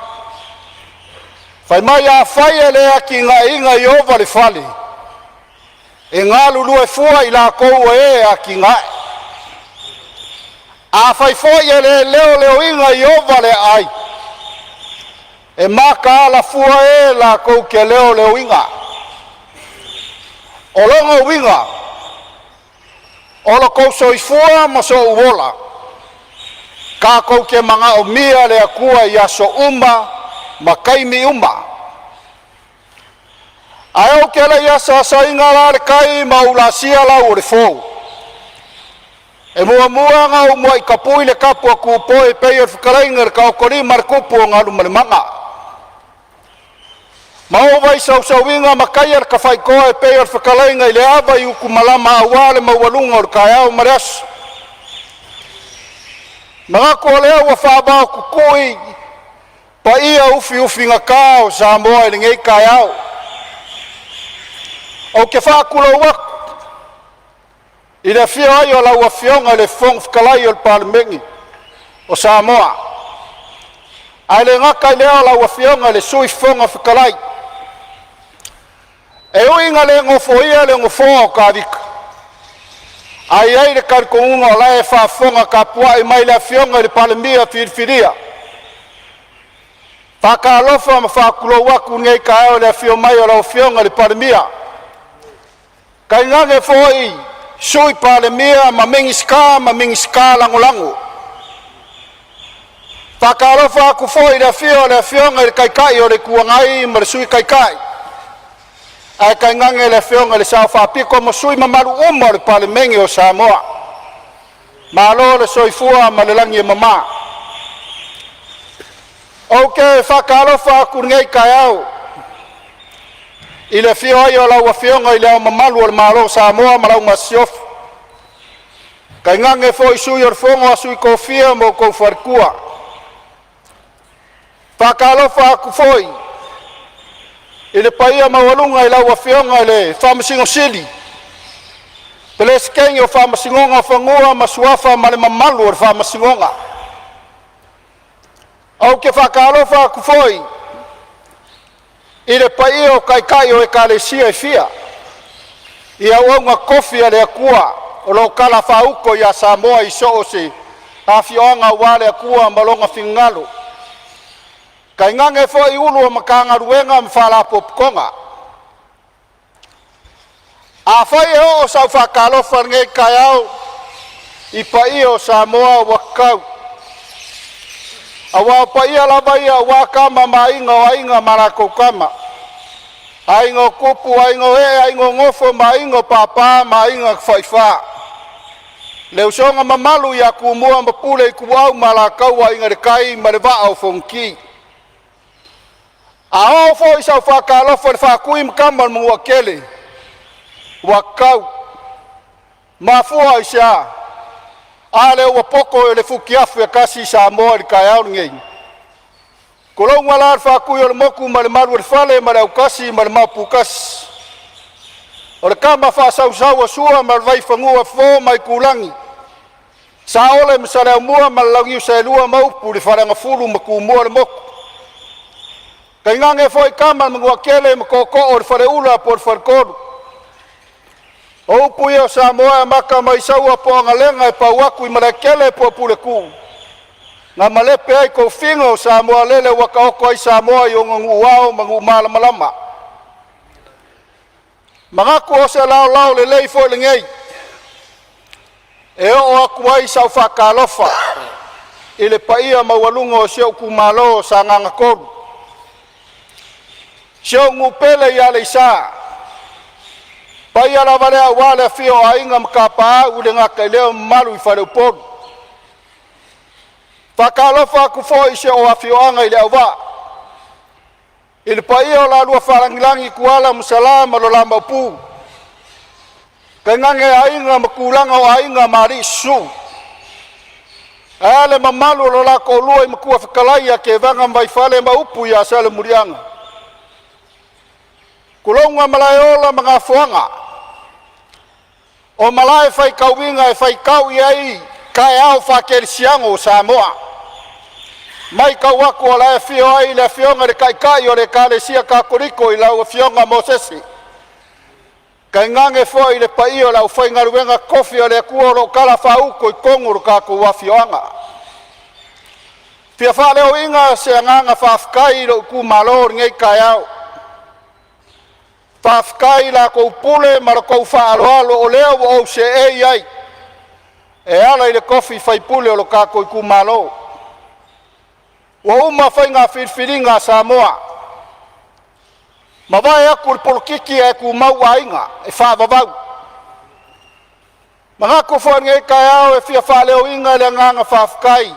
fai mai afai e le atinaeina e Ieova le fale, e galulue fua i latou o e atinae. Afai foi e le leoleoina e Ieova le aai, e mataala fua e latou te leoleoina. O lona uiga, o lo outou soifua ma sou ola, tatou te manaomia le Atua i aso uma ma taimi uma. Ae ou te le i asaasaina la le tai ma ou laasia lau o le fou, e muamua ona ou muai tapui le tapu a Tupua e pei o le fetalaiga i le Taotolima a le Tupu o Galumalemana. Ma ou vaisausuina ma taia le tafaitoa e pei o le fetalaiga i le ava i utumalama aua le maualuga o le taeao ma le aso. Manatu o lea ua faavaotutui paia ufiufigata o Samoa i lenei taeao. Ou te faatulou atu i le afio ai o lau Afioga i le Fofoga Fetalai o le Palemene o Samoa, ae le gata i lea o lau Afioga i le Sui Fofoga Fetalai. E ui ina le nofoia le nofoa o Tavita, ae i ai le talitonuga o la e faafofoga tapuai mai le Afioga i le Palemia filifilia. Faatalofa ma faatulou atu i lenei taeao i le afio mai o lau Afioga i le Palemia, tainane foi Sui Palemia ma Minisita Lagolago. Faatalofa atu foi i le afio o le Afioga i le Taitai o le Itu Agai ma le Sui Taitai, ae tainane le Afioga i le Sao Faapito ma sui usufono mamalu uma o le Palemene o Samoa. Malo le soifua ma le lagi e mama. Ou te faatalofa atu i lenei taeao i le afio ai o lau Afioga i Le Ao Mamalu o le Malo o Samoa ma lau Masiofo, tainane foi Sui o le Fono a Sui Tofia ma outou faletua. Faatalofa atu foi i le paia maualuga i lau Afioga i le Faamasino Sili, Peresetene o Faamasinoga o Fanua ma Suafa ma le mamalu o le Faamasinoga. Ou te faatalofa atu foi i le paia o Taitai o Ekalesia e fia i auauna totofi a le Atua o lo o talafaauto ia Samoa i so o se afioaga aua le Atua ma lona finagalo, tainane foi Ofisa Sili o Pulega o Matagaluega ma Faalapotopotoga. Afai e oo sau faatalofa i lenei taeao i paia o Samoa ua tatau, aua o paia lava ia aua Tama ma Aiga, o Aiga ma latou Tama, Aiga o Tupu, Aiga o Ee, Aiga o Nofo ma Aiga o Papa ma Aiga na Tafaifa, le usoga mamalu ia Tumua ma Pule, Ituau ma Alataua, Aiga i le Tai ma le Vaa o Fonoti. A oo foi sau faatalofa i le Faatui ma Tama a le Manuatele, ua tatau. Mafua i se a? A lea ua poto e le futiafu e tasi Samoa i le taeao lenei. Tulouna la le Faatui o le motu ma le malu o le fale ma le autasi ma le maoputasi, o le tama faasausau a Sua ma le Vaifanua, Fofo ma Aitulagi, Saole ma Saleaaumua ma le Launiu Saelua ma upu i le Faleagafulu ma Tumua le motu. Tainane foi Tama a le Manuatele ma Tootoo o le Faleula po o le Faletolu. O upu ia o Samoa e amata mai Saua po o Agalega e pau atu i Malaetele po o Puletuu na malepe ai tofiga o Samoa lele ua taoto ai Samoa i ona nuu ao ma nuu malamalama. Manatu o se laolao lelei foi lenei e oo atu ai sau faatalofa i le paia maualuga o si ou itumalo o Sagaga 3, si ou nuu pele i Aleisa, paia lava lea aua le afio o Aiga ma Tapaau, e le gata i lea o mamalu i faleupolu. Faatalofa atu foi i si ou afioaga i Leauvaa i le paia o lalua Faalagilagi Tuala ma Sala ma lo la Maopu, tainane aiga ma tulaga o aiga ma alii susu, ae a le mamalu o lo la toalua i Matua Fetalai ia Tevaga ma Vaifale ma upu ia Salemuliaga. Tulouna Malaeola ma Gafoaga, o malae faitauina e faitau i ai taeao faakelesiano o Samoa. Matau atu o la e afio ai le Afioga i le Taitai o le Ekalesia Katoliko, lau Afioga Mosese, tainane foi le paia o le aufaigaluega totofi a le Atua o lo o talafaauto i totonu o le tatou afioaga. E fia faaleoina se agaga faafetai i lou itumalo i lenei taeao, faafetai i la outou pule ma la outou faaaloalo o lea ua ou seei ai e ala i le tofi faipule o lo tatou itumalo. Ua uma faiga filifiliga a Samoa, mavae atu le polokiki ae tumau aiga e faavavau. Manatu foi i lenei taeao e fia faaleoina le agaga faafetai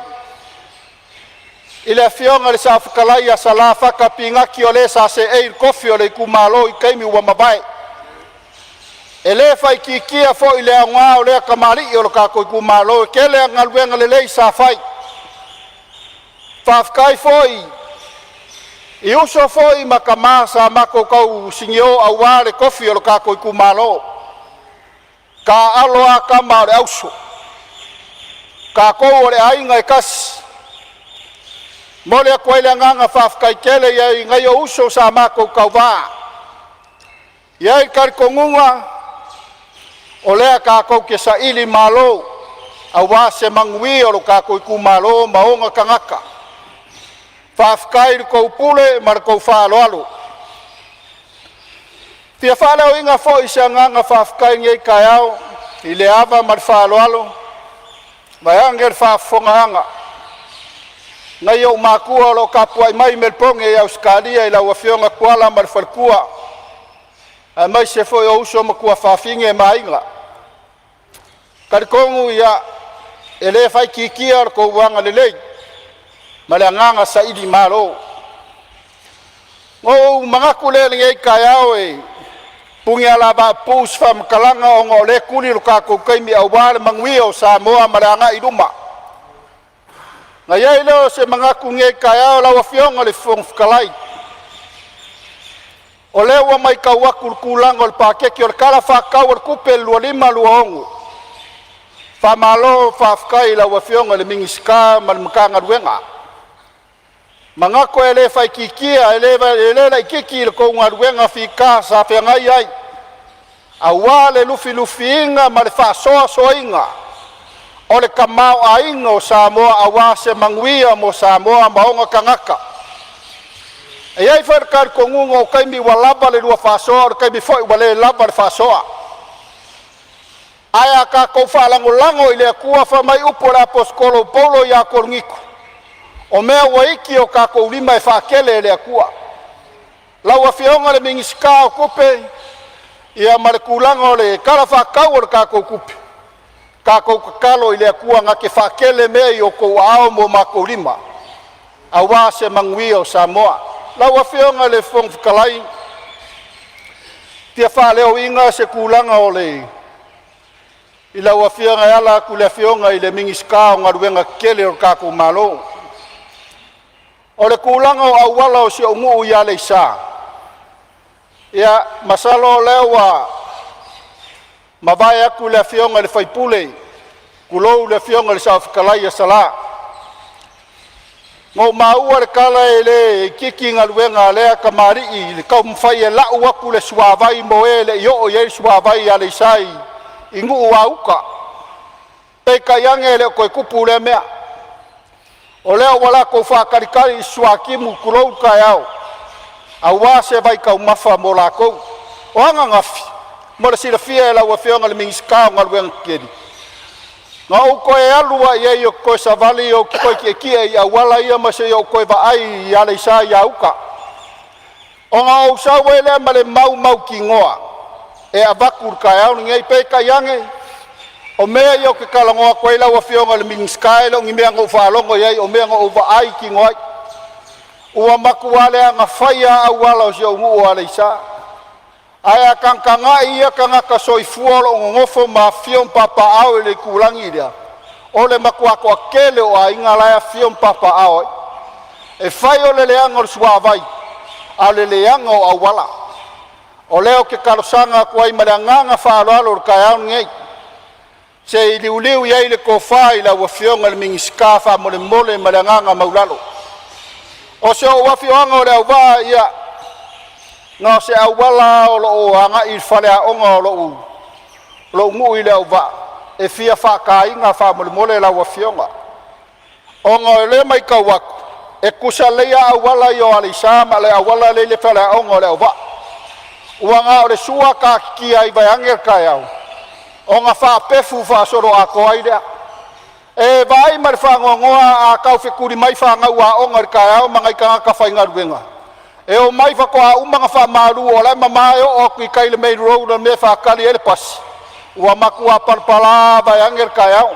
i le Afioga i le Saofetalai ia Sala Fata Pinati, o le sa seei i le tofi o le itumalo i taimi ua mavae. E le faaitiitia foi le aoga o lea tamalii o le tatou itumalo, e tele ana galuega lelei sa fai. Faafetai foi i uso foi ma tama sa matou tausinio aua le tofi o le tatou itumalo. Taaalo a tama a o le auso, tatou o le aiga e tasi. E momoli atu ai le agaga faafetai tele i nai ou uso sa matou tauva. E i ai le talitonuga o lea tatou te sailimalo aua se manuia o lo tatou itumalo ma ona tagata. Faafetai i la outou pule ma la outou faaaloalo. E fia faaleoina foi se agaga faafetai i lenei taeao i le ava ma le faaaloalo vaeane le faafofogaaga a nai ou matua o lo o tapuai mai i Melepone i Ausetalia i lau afioga Tuala ma le faletua, aemaise foi ou uso ma tuafafine ma aiga. E talitonu e le faaitiitia lo outou agalelei ma le agaga sailimalo. Ona ou manatu lea i lenei taeao e punialavapapuu se faamatalaga ona o lea e tuli lo tatou taimi aua le manuia o Samoa ma le agai i luma. Ona i ai lea o se manatu i lenei taeao lau Afioga i le Fofoga Fetalai, o lea ua matau atu i le tulaga o le paketi o le Tala Faatatau o le Tupe 2025/2026, faamalo faafetai i lau Afioga i le Minisita ma le Matagaluega. E manatu e le faaitiitia e le laitiiti la outou galuega fita sa feagai ai aua le lufilufiina ma le faasoasoaina o le tamaoaiga o Samoa aua se manuia mo Samoa ma ona tagata. E i ai foi le talitonuga o taimi ua lava le lua faasoa, o le taimi foi ua le lava le faasoa. Ae a tatou faalagolago i le Atua, fai mai upu a le aposetolo o Paulo ia Korinito, o mea ua iti i o tatou lima e faatele e le Atua. Lau Afioga i le Minisita o Tupe, ia ma le tulaga o le Tala Faatatau o le tatou Tupe, tatou tatalo i le Atua na te faatele mea i outou aao ma o matou lima aua se manuia o Samoa. Lau Afioga i le Fofoga Fetalai, e fia faaleoina se tulaga o le i lau Afioga e ala atu i le Afioga i le Minisita o Galuega Tetele a lo tatou Malo. O le tulaga o auala o si ou nuu i Aleisa, ia masalo o lea ua mavae atu le afioga i le sui usufono, tulou le afioga i le Saofetalai ia Sala. Na ou maua le tala e le itiiti galuega a lea tamalii i le taumafai e lau atu le suavai mo e e le i oo i ai le suavai i Aleisa i Nuuauta. Peitai ane e le o toe tupu lea mea, o lea ua latou faatalitali i le suatimu tulou le taeao aua se vaitaumafa mo latou. O ananafi mo le silafia e lau Afioga i le Minisita o Galuega Tetele, na ou toe alu lava i ai ou te toe savali ou te toe tietie i auala ia ma se i ou toe vaai i Aleisa i uta, ona ou sau ai lea ma le mau mautinoa e avatu i le taeao lenei. Peitai ane, o mea ia ou te talanoa atu ai lau Afioga i le Minisita e le o ni mea na ou faalogo i ai, o mea na ou vaai kino ai. Ua matua leaga faia lava auala o si ou nuu o Aleisa. Ae a tagatagai ia tagata soifua o lo o nonofo ma afifio ma papaaao i le itulagi lea, o le matua toatele o aiga la e afifio ma papaaao ai. E fai o le leaga o le suavai, a o le leaga o auala. O lea ou te talosaga atu ai ma le agaga faaaloalo i le taeao lenei, se i liuliu i ai le tofa i lau Afioga i le Minisita faamolemole ma le agaga maualalo. O si ou afioaga o Leauvaa, ia na o se auala o loo agai i le faleaoga o lou nuu i Leauvaa e fia faataina faamolemole lau afioga, ona o lea e matau atu e tutusa lelei a auala ia o Aleisa ma le auala lea i le faleaoga o Leauvaa. Ua na o le sua taatitia ai vaeane le taeao ona faapefu faasoloatoa ai lea. E vaai ma le faanoanoa a taufetuli mai fanau aoga i le taeao ma nai tagata faigaluega e omai faatoa uma ona faamalu, o la e mama e oo atu i tai i le main road i le mea e faatali ai le pasi, ua matua palapala vaeane le taeao.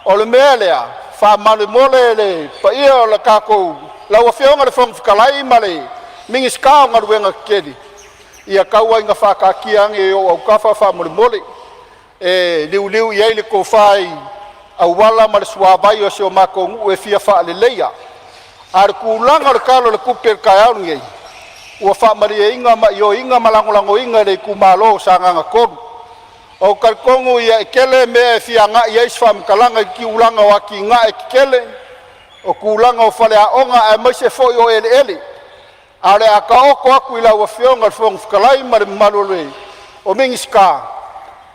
O le mea lea faamolemole le paia o le tatou lau Afioga i le Fofoga Fetalai ma le Minisita o Galuega Tetele, ia tau lava ina faataatia ane i ou autafa faamolemole e liuliu i ai le tofa i auala ma le suavai o si o matou nuu e fia faaleleia. A o le tulaga o le Tala o le Tupe i le taeao lenei, ua faamalieina ma ioeina ma lagolagoina e le itumalo o Sagaga 3. Ou te talitonu e tele mea e fia agai i ai se faamatalaga i tulaga o atinae tetele, o tulaga o faleaoga aemaise foi o eleele, ae o le a taoto atu i lau Afioga i le Fofoga Fetalai ma le mamalu o Minisita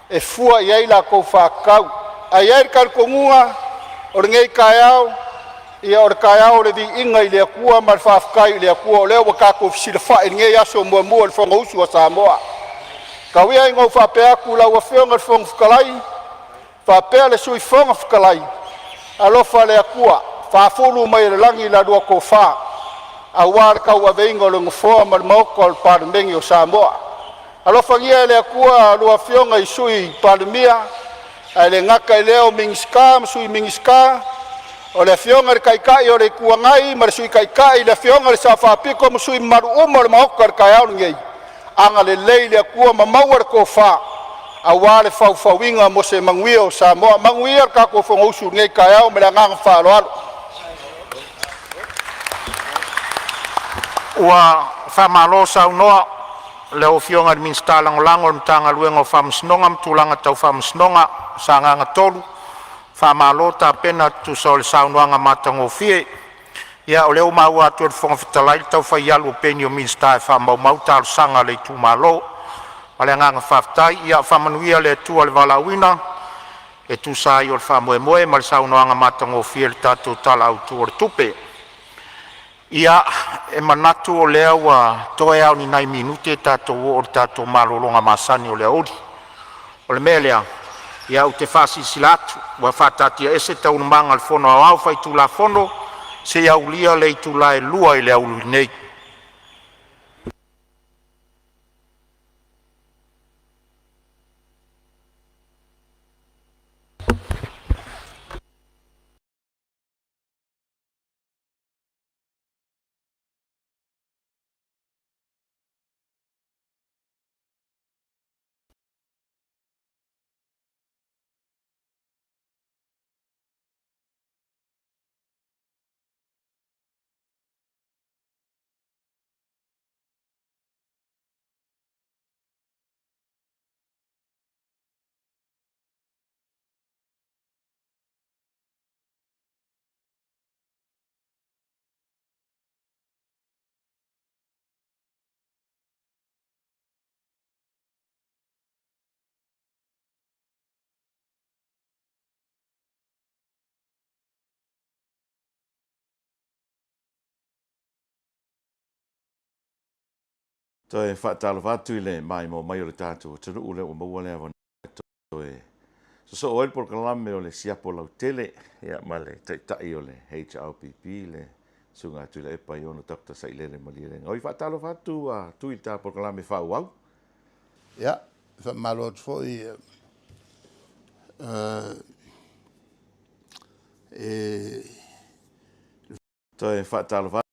e fua i ai la outou faatatau. Ae i ai le talitonuga o lenei taeao, ia o le taeao o le viiga i le Atua ma le faafetai i le Atua o lea ua tatou fesilafai i lenei aso muamua i le Fonousu a Samoa. Tau ia ina ou faapea atu i lau Afioga i le Fofoga Fetalai faapea le Sui Fofoga Fetalai, alofa le Atua faafulu mai e le lagi la lua tofa aua le tauaveina o le Nofoa ma le Maota o le Palemene o Samoa. Alofagia e le Atua a oulua afioga i Sui Palemia, ae le gata i lea o Minisita ma Sui Minisita, o le Afioga i le Taitai o le Itu Agai ma le Sui Taitai, le Afioga i le Sao Faapito ma sui usufono mamalu uma o le Maota i le taeao lenei, agalelei le Atua ma maua le tofa aua le faufauina mo se manuia o Samoa. Manuia le tatou Fonousu i lenei taeao ma le agaga faaaloalo. Ua faamalo saunoa i lau Afioga i le Minisita Lagolago o le Matagaluega o Faamasinoga ma Tulaga Tau Faamasinoga Sagaga 3, faamalo tapena e tusa o le saunoaga matagofie. Ia o lea ua maua atu e le Fofoga Fetalai le taufai alu o peni o Minisita e faamaumau talosaga a le itumalo. Ma le agaga faafetai, ia faamanuia le Atua i le valaauina e tusa ai o le faamoemoe ma le saunoaga matagofie i le tatou Tala Autu o le Tupe. Ia, e manatu o lea ua toe lava o ni nai minute tatou oo i le tatou malologa masani o le aoauli. O le mea lea, ia ou te faasilasila atu ua faataatiaese Taualumaga a le Fono Aoao Faitulafono seia aulia le itula e 2:00 i le aoauli nei. Toe faatalofa atu i le maimoa mai o le tatou atunuu, lea ua maua le avanoa e toe sosoo ai le polokalame o le siapo lautele, ia, ma le taitai o le HRPP, le Susuga Tuilaepa Iono Dr. Sailele Malielegaoi. Faatalofa atu a Tui i le ta polokalame faaauau. Ia, faamalo atu foi e Toe faatalofa.